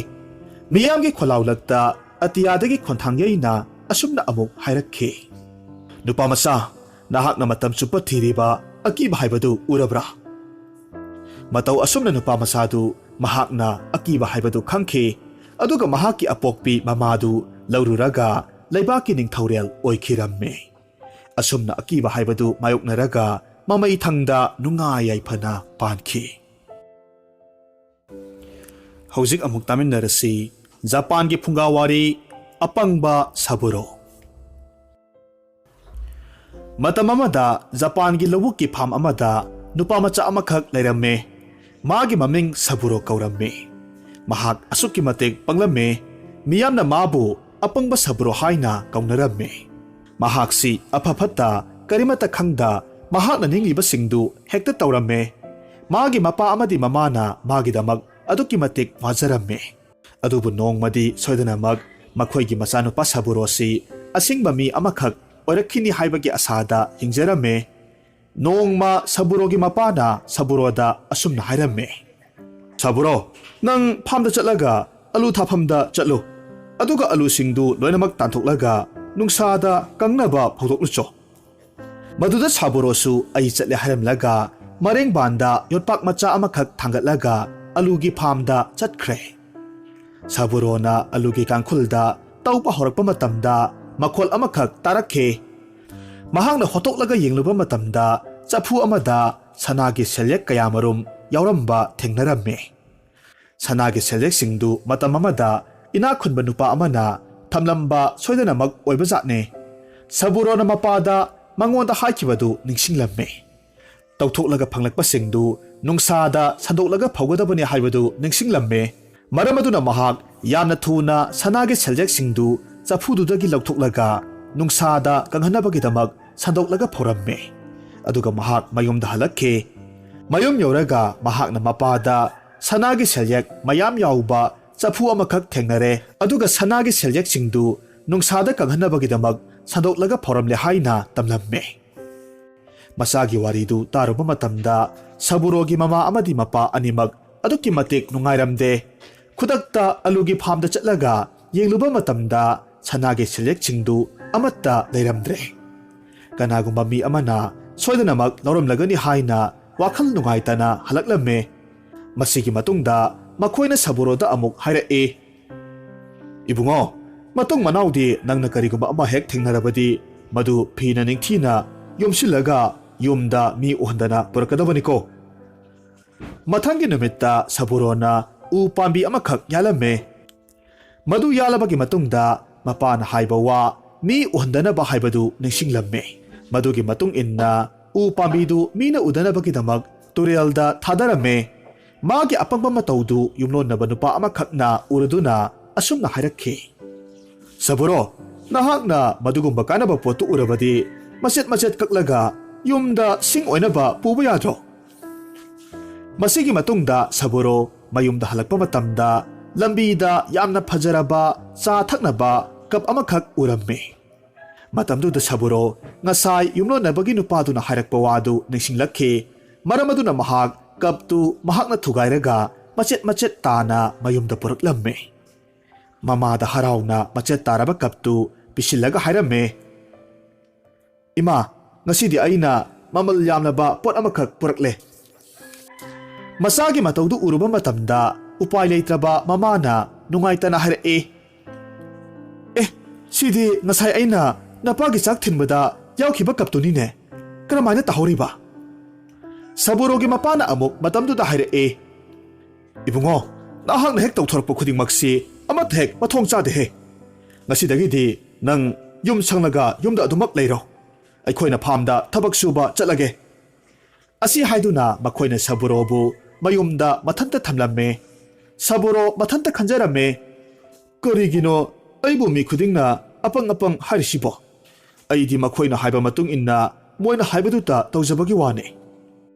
ꯃꯤꯌꯥꯝꯒꯤ ꯈꯣꯜꯂꯥꯎꯂꯛꯇ ꯑꯇꯤꯌꯥꯗꯒꯤ ꯈꯣꯟꯊꯥꯡ ꯌꯩꯅ ꯑꯁꯨꯝꯅ ꯑꯃꯨꯛ ꯍꯥꯏꯔꯛꯈꯤ, "ꯅꯨꯄꯥ ꯃꯆꯥ, ꯅꯍꯥꯛꯅ ꯃꯇꯝ ꯆꯨꯞꯄ ꯊꯤꯔꯤꯕ ꯑꯀꯤꯕ ꯍꯥꯏꯕꯗꯨ ꯎꯔꯕ꯭ꯔꯥ?" ꯃꯇꯧ ꯑꯁꯨꯝꯅ ꯅꯨꯄꯥ ꯃꯆꯥꯗꯨ ꯃꯍꯥꯛꯅ ꯑꯀꯤꯕ ꯍꯥꯏꯕꯗꯨ ꯈꯪꯈꯤ, ꯑꯗꯨꯒ ꯃꯍꯥꯛꯀꯤ ꯑꯄꯣꯛꯄꯤ ꯃꯃꯥꯗꯨ ꯂꯧꯔꯨꯔꯒ ꯂꯩꯕꯥꯛꯀꯤ ꯅꯤꯡꯊꯧꯔꯦꯜ ꯑꯣꯏꯈꯤꯔꯝꯃꯤ꯫ ꯑꯁꯨꯝꯅ ꯑꯀꯤꯕ ꯍꯥꯏꯕꯗꯨ ꯃꯥꯌꯣꯛꯅꯔꯒ ꯃꯃꯩ ꯊꯪꯗ ꯅꯨꯡꯉꯥꯏ ꯌꯥꯏꯐꯅ ꯄꯥꯟꯈꯤ꯫ ꯍꯧꯖꯤꯛ ꯑꯃꯨꯛ ꯇꯥꯃꯤꯟꯅꯔꯁꯤ ꯖꯄꯥꯟꯒꯤ ꯐꯨꯡꯒꯥ ꯋꯥꯔꯤ, ꯑꯄꯪꯕ ꯁꯥꯕꯨꯔꯣ꯫ ꯃꯇꯝ ꯑꯃꯗ ꯖꯄꯥꯟꯒꯤ ꯂꯧꯕꯨꯛꯀꯤ ꯐꯥꯝ ꯑꯃꯗ ꯅꯨꯄꯥ ꯃꯆꯥ ꯑꯃꯈꯛ ꯂꯩꯔꯝꯃꯤ꯫ ꯃꯥꯒꯤ ꯃꯃꯤꯡ ꯁꯥꯕꯨꯔꯣ ꯀꯧꯔꯝꯃꯤ꯫ ꯃꯍꯥꯛ ꯑꯁꯨꯛꯀꯤ ꯃꯇꯤꯛ ꯄꯪꯂꯝꯃꯤ, ꯃꯤꯌꯥꯝꯅ ꯃꯥꯕꯨ ꯑꯄꯪꯕ ꯁꯥꯕꯨꯔꯣ ꯍꯥꯏꯅ ꯀꯧꯅꯔꯝꯃꯤ꯫ ꯃꯍꯥꯛꯁꯤ ꯑꯐ ꯐꯠꯇ ꯀꯔꯤꯃꯠꯇ ꯈꯪꯗ, ꯃꯍꯥꯛꯅ ꯅꯤꯡꯂꯤꯕꯁꯤꯡꯗꯨ ꯍꯦꯛꯇ ꯇꯧꯔꯝꯃꯤ꯫ ꯃꯥꯒꯤ ꯃꯄꯥ ꯑꯃꯗꯤ ꯃꯃꯥꯅ ꯃꯥꯒꯤꯗꯃꯛ ꯑꯗꯨꯛꯀꯤ ꯃꯇꯤꯛ ꯋꯥꯖꯔꯝꯃꯤ꯫ ꯑꯗꯨꯕꯨ ꯅꯣꯡꯃꯗꯤ ꯁꯣꯏꯗꯅꯃꯛ ꯃꯈꯣꯏꯒꯤ ꯃꯆꯥꯅꯨꯄꯥ ꯁꯥꯕꯨꯔꯣꯁꯤ ꯑꯁꯤꯡꯕ ꯃꯤ ꯑꯃꯈꯛ ꯑꯣꯏꯔꯛꯈꯤꯅꯤ ꯍꯥꯏꯕꯒꯤ ꯑꯁꯥꯗ ꯍꯤꯡꯖꯔꯝꯃꯤ꯫ ꯅꯣꯡꯃ ꯁꯥꯕꯨꯔꯣꯒꯤ ꯃꯄꯥꯅ ꯁꯥꯕꯨꯔꯣꯗ ꯑꯁꯨꯝꯅ ꯍꯥꯏꯔꯝꯃꯤ, "ꯁꯥꯕꯨꯔꯣ, ꯅꯪ ꯐꯥꯝꯗ ꯆꯠꯂꯒ ꯑꯂꯨ ꯊꯥꯐꯝꯗ ꯆꯠꯂꯨ꯫ ꯑꯗꯨꯒ ꯑꯂꯨꯁꯤꯡꯗꯨ ꯂꯣꯏꯅꯃꯛ ꯇꯥꯟꯊꯣꯛꯂꯒ ꯅꯨꯡꯁꯥꯗ ꯀꯪꯅꯕ ꯐꯧꯗꯣꯛꯂꯨꯆꯣ꯫" ꯃꯗꯨꯗ ꯁꯥꯕꯨꯔꯣꯁꯨ "ꯑꯩ ꯆꯠꯂꯦ" ꯍꯥꯏꯔꯝꯂꯒ ꯃꯔꯦꯡꯕꯥꯟꯗ ꯌꯣꯠꯄꯥꯛ ꯃꯆꯥ ꯑꯃꯈꯛ ꯊꯥꯡꯒꯠꯂꯒ ꯑꯂꯨꯒꯤ ꯐꯥꯝꯗ ꯆꯠꯈ꯭ꯔꯦ꯫ ꯁꯥꯕꯨꯔꯣꯅ ꯑꯂꯨꯒꯤ ꯀꯥꯡꯈꯨꯜꯗ ꯇꯧꯕ ꯍꯧꯔꯛꯄ ꯃꯇꯝꯗ ꯃꯈꯣꯜ ꯑꯃꯈꯛ ꯇꯥꯔꯛꯈꯤ꯫ ꯃꯍꯥꯛꯅ ꯍꯣꯠꯇꯣꯛꯂꯒ ꯌꯦꯡꯂꯨꯕ ꯃꯇꯝꯗ ꯆꯐꯨ ꯑꯃꯗ ꯁꯅꯥꯒꯤ ꯁꯦꯜꯌꯦꯛ ꯀꯌꯥꯃꯔꯨꯝ ꯌꯥꯎꯔꯝꯕ ꯊꯦꯡꯅꯔꯝꯃꯤ꯫ ꯁꯅꯥꯒꯤ ꯁꯦꯜꯌꯦꯛꯁꯤꯡꯗꯨ ꯃꯇꯝ ꯑꯃꯗ ꯏꯅꯥꯛ ꯈꯨꯟꯕ ꯅꯨꯄꯥ ꯑꯃꯅ ꯊꯝꯂꯝꯕ ꯁꯣꯏꯗꯅꯃꯛ ꯑꯣꯏꯕꯖꯥꯠꯅꯤ꯫ ꯁꯥꯕꯨꯔꯣꯅ ꯃꯄꯥꯗ ꯃꯉꯣꯟꯗ ꯍꯥꯏꯈꯤꯕꯗꯨ ꯅꯤꯡꯁꯤꯡꯂꯝꯃꯤ꯫ ꯇꯧꯊꯣꯛꯂꯒ ꯐꯪꯂꯛꯄꯁꯤꯡꯗꯨ ꯅꯨꯡꯁꯥꯗ ꯁꯟꯗꯣꯛꯂꯒ ꯐꯧꯒꯗꯕꯅꯤ ꯍꯥꯏꯕꯗꯨ ꯅꯤꯡꯁꯤꯡꯂꯝꯃꯤ꯫ ꯃꯔꯝ ꯑꯗꯨꯅ ꯃꯍꯥꯛ ꯌꯥꯝꯅ ꯊꯨꯅ ꯁꯅꯥꯒꯤ ꯁꯦꯜꯌꯦꯛꯁꯤꯡꯗꯨ ꯆꯐꯨꯗꯨꯗꯒꯤ ꯂꯧꯊꯣꯛꯂꯒ ꯅꯨꯡꯁꯥꯗ ꯀꯪꯍꯟꯅꯕꯒꯤꯗꯃꯛ ꯁꯟꯗꯣꯛꯂꯒ ꯐꯧꯔꯝꯃꯤ꯫ ꯑꯗꯨꯒ ꯃꯍꯥꯛ ꯃꯌꯨꯝꯗ ꯍꯜꯂꯛꯈꯤ꯫ ꯃꯌꯨꯝ ꯌꯧꯔꯒ ꯃꯍꯥꯛꯅ ꯃꯄꯥꯗ ꯁꯅꯥꯒꯤ ꯁꯦꯜꯌꯦꯛ ꯃꯌꯥꯝ ꯌꯥꯎꯕ ꯆꯐꯨ ꯑꯃꯈꯛ ꯊꯦꯡꯅꯔꯦ, ꯑꯗꯨꯒ ꯁꯅꯥꯒꯤ ꯁꯦꯜꯌꯦꯛꯁꯤꯡꯗꯨ ꯅꯨꯡꯁꯥꯗ ꯀꯪꯍꯟꯅꯕꯒꯤꯗꯃꯛ ꯁꯟꯗꯣꯛꯂꯒ ꯐꯧꯔꯝꯂꯦ ꯍꯥꯏꯅ ꯇꯝꯂꯝꯃꯤ꯫ ꯃꯆꯥꯒꯤ ꯋꯥꯔꯤꯗꯨ ꯇꯥꯔꯨꯕ ꯃꯇꯝꯗ ꯁꯥꯕꯨꯔꯣꯒꯤ ꯃꯃꯥ ꯑꯃꯗꯤ ꯃꯄꯥ ꯑꯅꯤꯃꯛ ꯑꯗꯨꯛꯀꯤ ꯃꯇꯤꯛ ꯅꯨꯡꯉꯥꯏꯔꯝꯗꯦ꯫ ꯈꯨꯗꯛꯇ ꯑꯂꯨꯒꯤ ꯐꯥꯝꯗ ꯆꯠꯂꯒ ꯌꯦꯡꯂꯨꯕ ꯃꯇꯝꯗ ꯁꯅꯥꯒꯤ ꯁꯤꯜꯌꯦꯛꯁꯤꯡꯗꯨ ꯑꯃꯠꯇ ꯂꯩꯔꯝꯗ꯭ꯔꯦ꯫ ꯀꯅꯥꯒꯨꯝꯕ ꯃꯤ ꯑꯃꯅ ꯁꯣꯏꯗꯅꯃꯛ ꯂꯧꯔꯝꯂꯒꯅꯤ ꯍꯥꯏꯅ ꯋꯥꯈꯜ ꯅꯨꯡꯉꯥꯏꯇꯅ ꯍꯜꯂꯛꯂꯝꯃꯦ꯫ ꯃꯁꯤꯒꯤ ꯃꯇꯨꯡꯗ ꯃꯈꯣꯏꯅ ꯁꯕꯨꯔꯣꯗ ꯑꯃꯨꯛ ꯍꯥꯏꯔꯛꯏ, "ꯏꯕꯨꯡꯉꯣ, ꯃꯇꯨꯡ ꯃꯅꯥꯎꯗꯤ ꯅꯪꯅ ꯀꯔꯤꯒꯨꯝꯕ ꯑꯃ ꯍꯦꯛ ꯊꯦꯡꯅꯔꯕꯗꯤ, ꯃꯗꯨ ꯐꯤꯅ ꯅꯤꯡꯊꯤꯅ ꯌꯣꯝꯁꯤꯜꯂꯒ ꯌꯨꯝꯗ ꯃꯤ ꯎꯍꯟꯗꯅ ꯄꯨꯔꯛꯀꯗꯕꯅꯤꯀꯣ꯫" ꯃꯊꯪꯒꯤ ꯅꯨꯃꯤꯠꯇ ꯁꯕꯨꯔꯣꯅ ꯎ ꯄꯥꯝꯕꯤ ꯑꯃꯈꯛ ꯌꯥꯜꯂꯝꯃꯦ꯫ ꯃꯗꯨ ꯌꯥꯜꯂꯕꯒꯤ ꯃꯇꯨꯡꯗ ꯃꯄꯥꯅ ꯍꯥꯏꯕ ꯋꯥ ꯃꯤ ꯎꯍꯟꯗꯅꯕ ꯍꯥꯏꯕꯗꯨ ꯅꯤꯡꯁꯤꯡꯂꯝꯃꯦ꯫ ꯃꯗꯨꯒꯤ ꯃꯇꯨꯡ ꯏꯟꯅ ꯎ ꯄꯥꯝꯕꯤꯗꯨ ꯃꯤꯅ ꯎꯗꯅꯕꯒꯤꯗꯃꯛ ꯇꯨꯔꯦꯜꯗ ꯊꯥꯗꯔꯝꯃꯦ꯫ ꯃꯥꯒꯤ ꯑꯄꯪꯕ ꯃꯇꯧꯗꯨ ꯌꯨꯝꯂꯣꯟꯅꯕ ꯅꯨꯄꯥ ꯑꯃꯈꯛꯅ ꯎꯔꯗꯨꯅ ꯑꯁꯨꯝꯅ ꯍꯥꯏꯔꯛꯈꯤ, "ꯁꯕꯨꯔꯣ, ꯅꯍꯥꯛꯅ ꯃꯗꯨꯒꯨꯝꯕ ꯀꯥꯟꯅꯕ ꯄꯣꯠꯇꯨ ꯎꯔꯕꯗꯤ ꯃꯆꯦꯠ ꯃꯆꯦꯠ ꯀꯛꯂꯒ ꯌꯨꯝꯗ ꯁꯤꯡ ꯑꯣꯏꯅꯕ ꯄꯨꯕ ꯌꯥꯗ꯭ꯔꯣ?" ꯃꯁꯤꯒꯤ ꯃꯇꯨꯡꯗ ꯁꯕꯨꯔꯣ ꯃꯌꯨꯝꯗ ꯍꯜꯂꯛꯄ ꯃꯇꯝꯗ ꯂꯝꯕꯤꯗ ꯌꯥꯝꯅ ꯐꯖꯔꯕ ꯆꯥ ꯊꯛꯅꯕ ꯀꯞ ꯑꯃꯈꯛ ꯎꯔꯝꯃꯤ꯫ ꯃꯇꯝꯗꯨꯗ ꯁꯕꯨꯔꯣ ꯉꯁꯥꯏ ꯌꯨꯝꯂꯣꯟꯅꯕꯒꯤ ꯅꯨꯄꯥꯗꯨꯅ ꯍꯥꯏꯔꯛꯄ ꯋꯥꯗꯨ ꯅꯤꯡꯁꯤꯡꯂꯛꯈꯤ꯫ ꯃꯔꯝ ꯑꯗꯨꯅ ꯃꯍꯥꯛ ꯀꯞꯇꯨ ꯃꯍꯥꯛꯅ ꯊꯨꯒꯥꯏꯔꯒ ꯃꯆꯦꯠ ꯃꯆꯦꯠ ꯇꯥꯅ ꯃꯌꯨꯝꯗ ꯄꯨꯔꯛꯂꯝꯃꯤ꯫ ꯃꯃꯥꯗ ꯍꯔꯥꯎꯅ ꯃꯆꯦꯠ ꯇꯥꯔꯕ ꯀꯞꯇꯨ ꯄꯤꯁꯤꯜꯂꯒ ꯍꯥꯏꯔꯝꯃꯤ, "ꯏꯃꯥ, ꯉꯁꯤꯗꯤ ꯑꯩꯅ ꯃꯃꯜ ꯌꯥꯝꯂꯕ ꯄꯣꯠ ꯑꯃꯈꯛ ꯄꯨꯔꯛꯂꯦ꯫" ꯃꯆꯥꯒꯤ ꯃꯇꯧꯗꯨ ꯎꯔꯨꯕ ꯃꯇꯝꯗ ꯎꯄꯥꯏ ꯂꯩꯇ꯭ꯔꯕ ꯃꯃꯥꯅ ꯅꯨꯡꯉꯥꯏꯇꯅ ꯍꯥꯏꯔꯛꯏ, "ꯑꯦ, ꯁꯤꯗꯤ ꯉꯁꯥꯏ ꯑꯩꯅ ꯅꯄꯥꯒꯤ ꯆꯥꯛ ꯊꯤꯟꯕꯗ ꯌꯥꯎꯈꯤꯕ ꯀꯞꯇꯨꯅꯤꯅꯦ꯫ ꯀꯔꯝꯍꯥꯏꯅ ꯇꯥꯍꯧꯔꯤꯕ?" ꯁꯕꯨꯔꯣꯒꯤ ꯃꯄꯥꯅ ꯑꯃꯨꯛ ꯃꯇꯝꯗꯨꯗ ꯍꯥꯏꯔꯛꯏ, "ꯏꯕꯨꯡꯉꯣ, ꯅꯍꯥꯛꯅ ꯍꯦꯛ ꯇꯧꯊꯣꯔꯛꯄ ꯈꯨꯗꯤꯡꯃꯛꯁꯤ ꯑꯃꯠꯇ ꯍꯦꯛ ꯃꯊꯣꯡ ꯆꯥꯗꯦꯍꯦ꯫ ꯉꯁꯤꯗꯒꯤꯗꯤ ꯅꯪ ꯌꯨꯝ ꯁꯪꯂꯒ ꯌꯨꯝꯗ ꯑꯗꯨꯃꯛ ꯂꯩꯔꯣ꯫ ꯑꯩꯈꯣꯏꯅ ꯐꯥꯝꯗ ꯊꯕꯛ ꯁꯨꯕ ꯆꯠꯂꯒꯦ꯫" ꯑꯁꯤ ꯍꯥꯏꯗꯨꯅ ꯃꯈꯣꯏꯅ ꯁꯕꯨꯔꯣꯕꯨ ꯃꯌꯨꯝꯗ ꯃꯊꯟꯇ ꯊꯝꯂꯝꯃꯦ꯫ ꯁꯕꯨꯔꯣ ꯃꯊꯟꯇ ꯈꯟꯖꯔꯝꯃꯦ, "ꯀꯔꯤꯒꯤꯅꯣ ꯑꯩꯕꯨ ꯃꯤ ꯈꯨꯗꯤꯡꯅ ꯑꯄꯪ ꯑꯄꯪ ꯍꯥꯏꯔꯤꯁꯤꯕꯣ? ꯑꯩꯗꯤ ꯃꯈꯣꯏꯅ ꯍꯥꯏꯕ ꯃꯇꯨꯡ ꯏꯟꯅ ꯃꯣꯏꯅ ꯍꯥꯏꯕꯗꯨꯇ ꯇꯧꯖꯕꯒꯤ ꯋꯥꯅꯤ꯫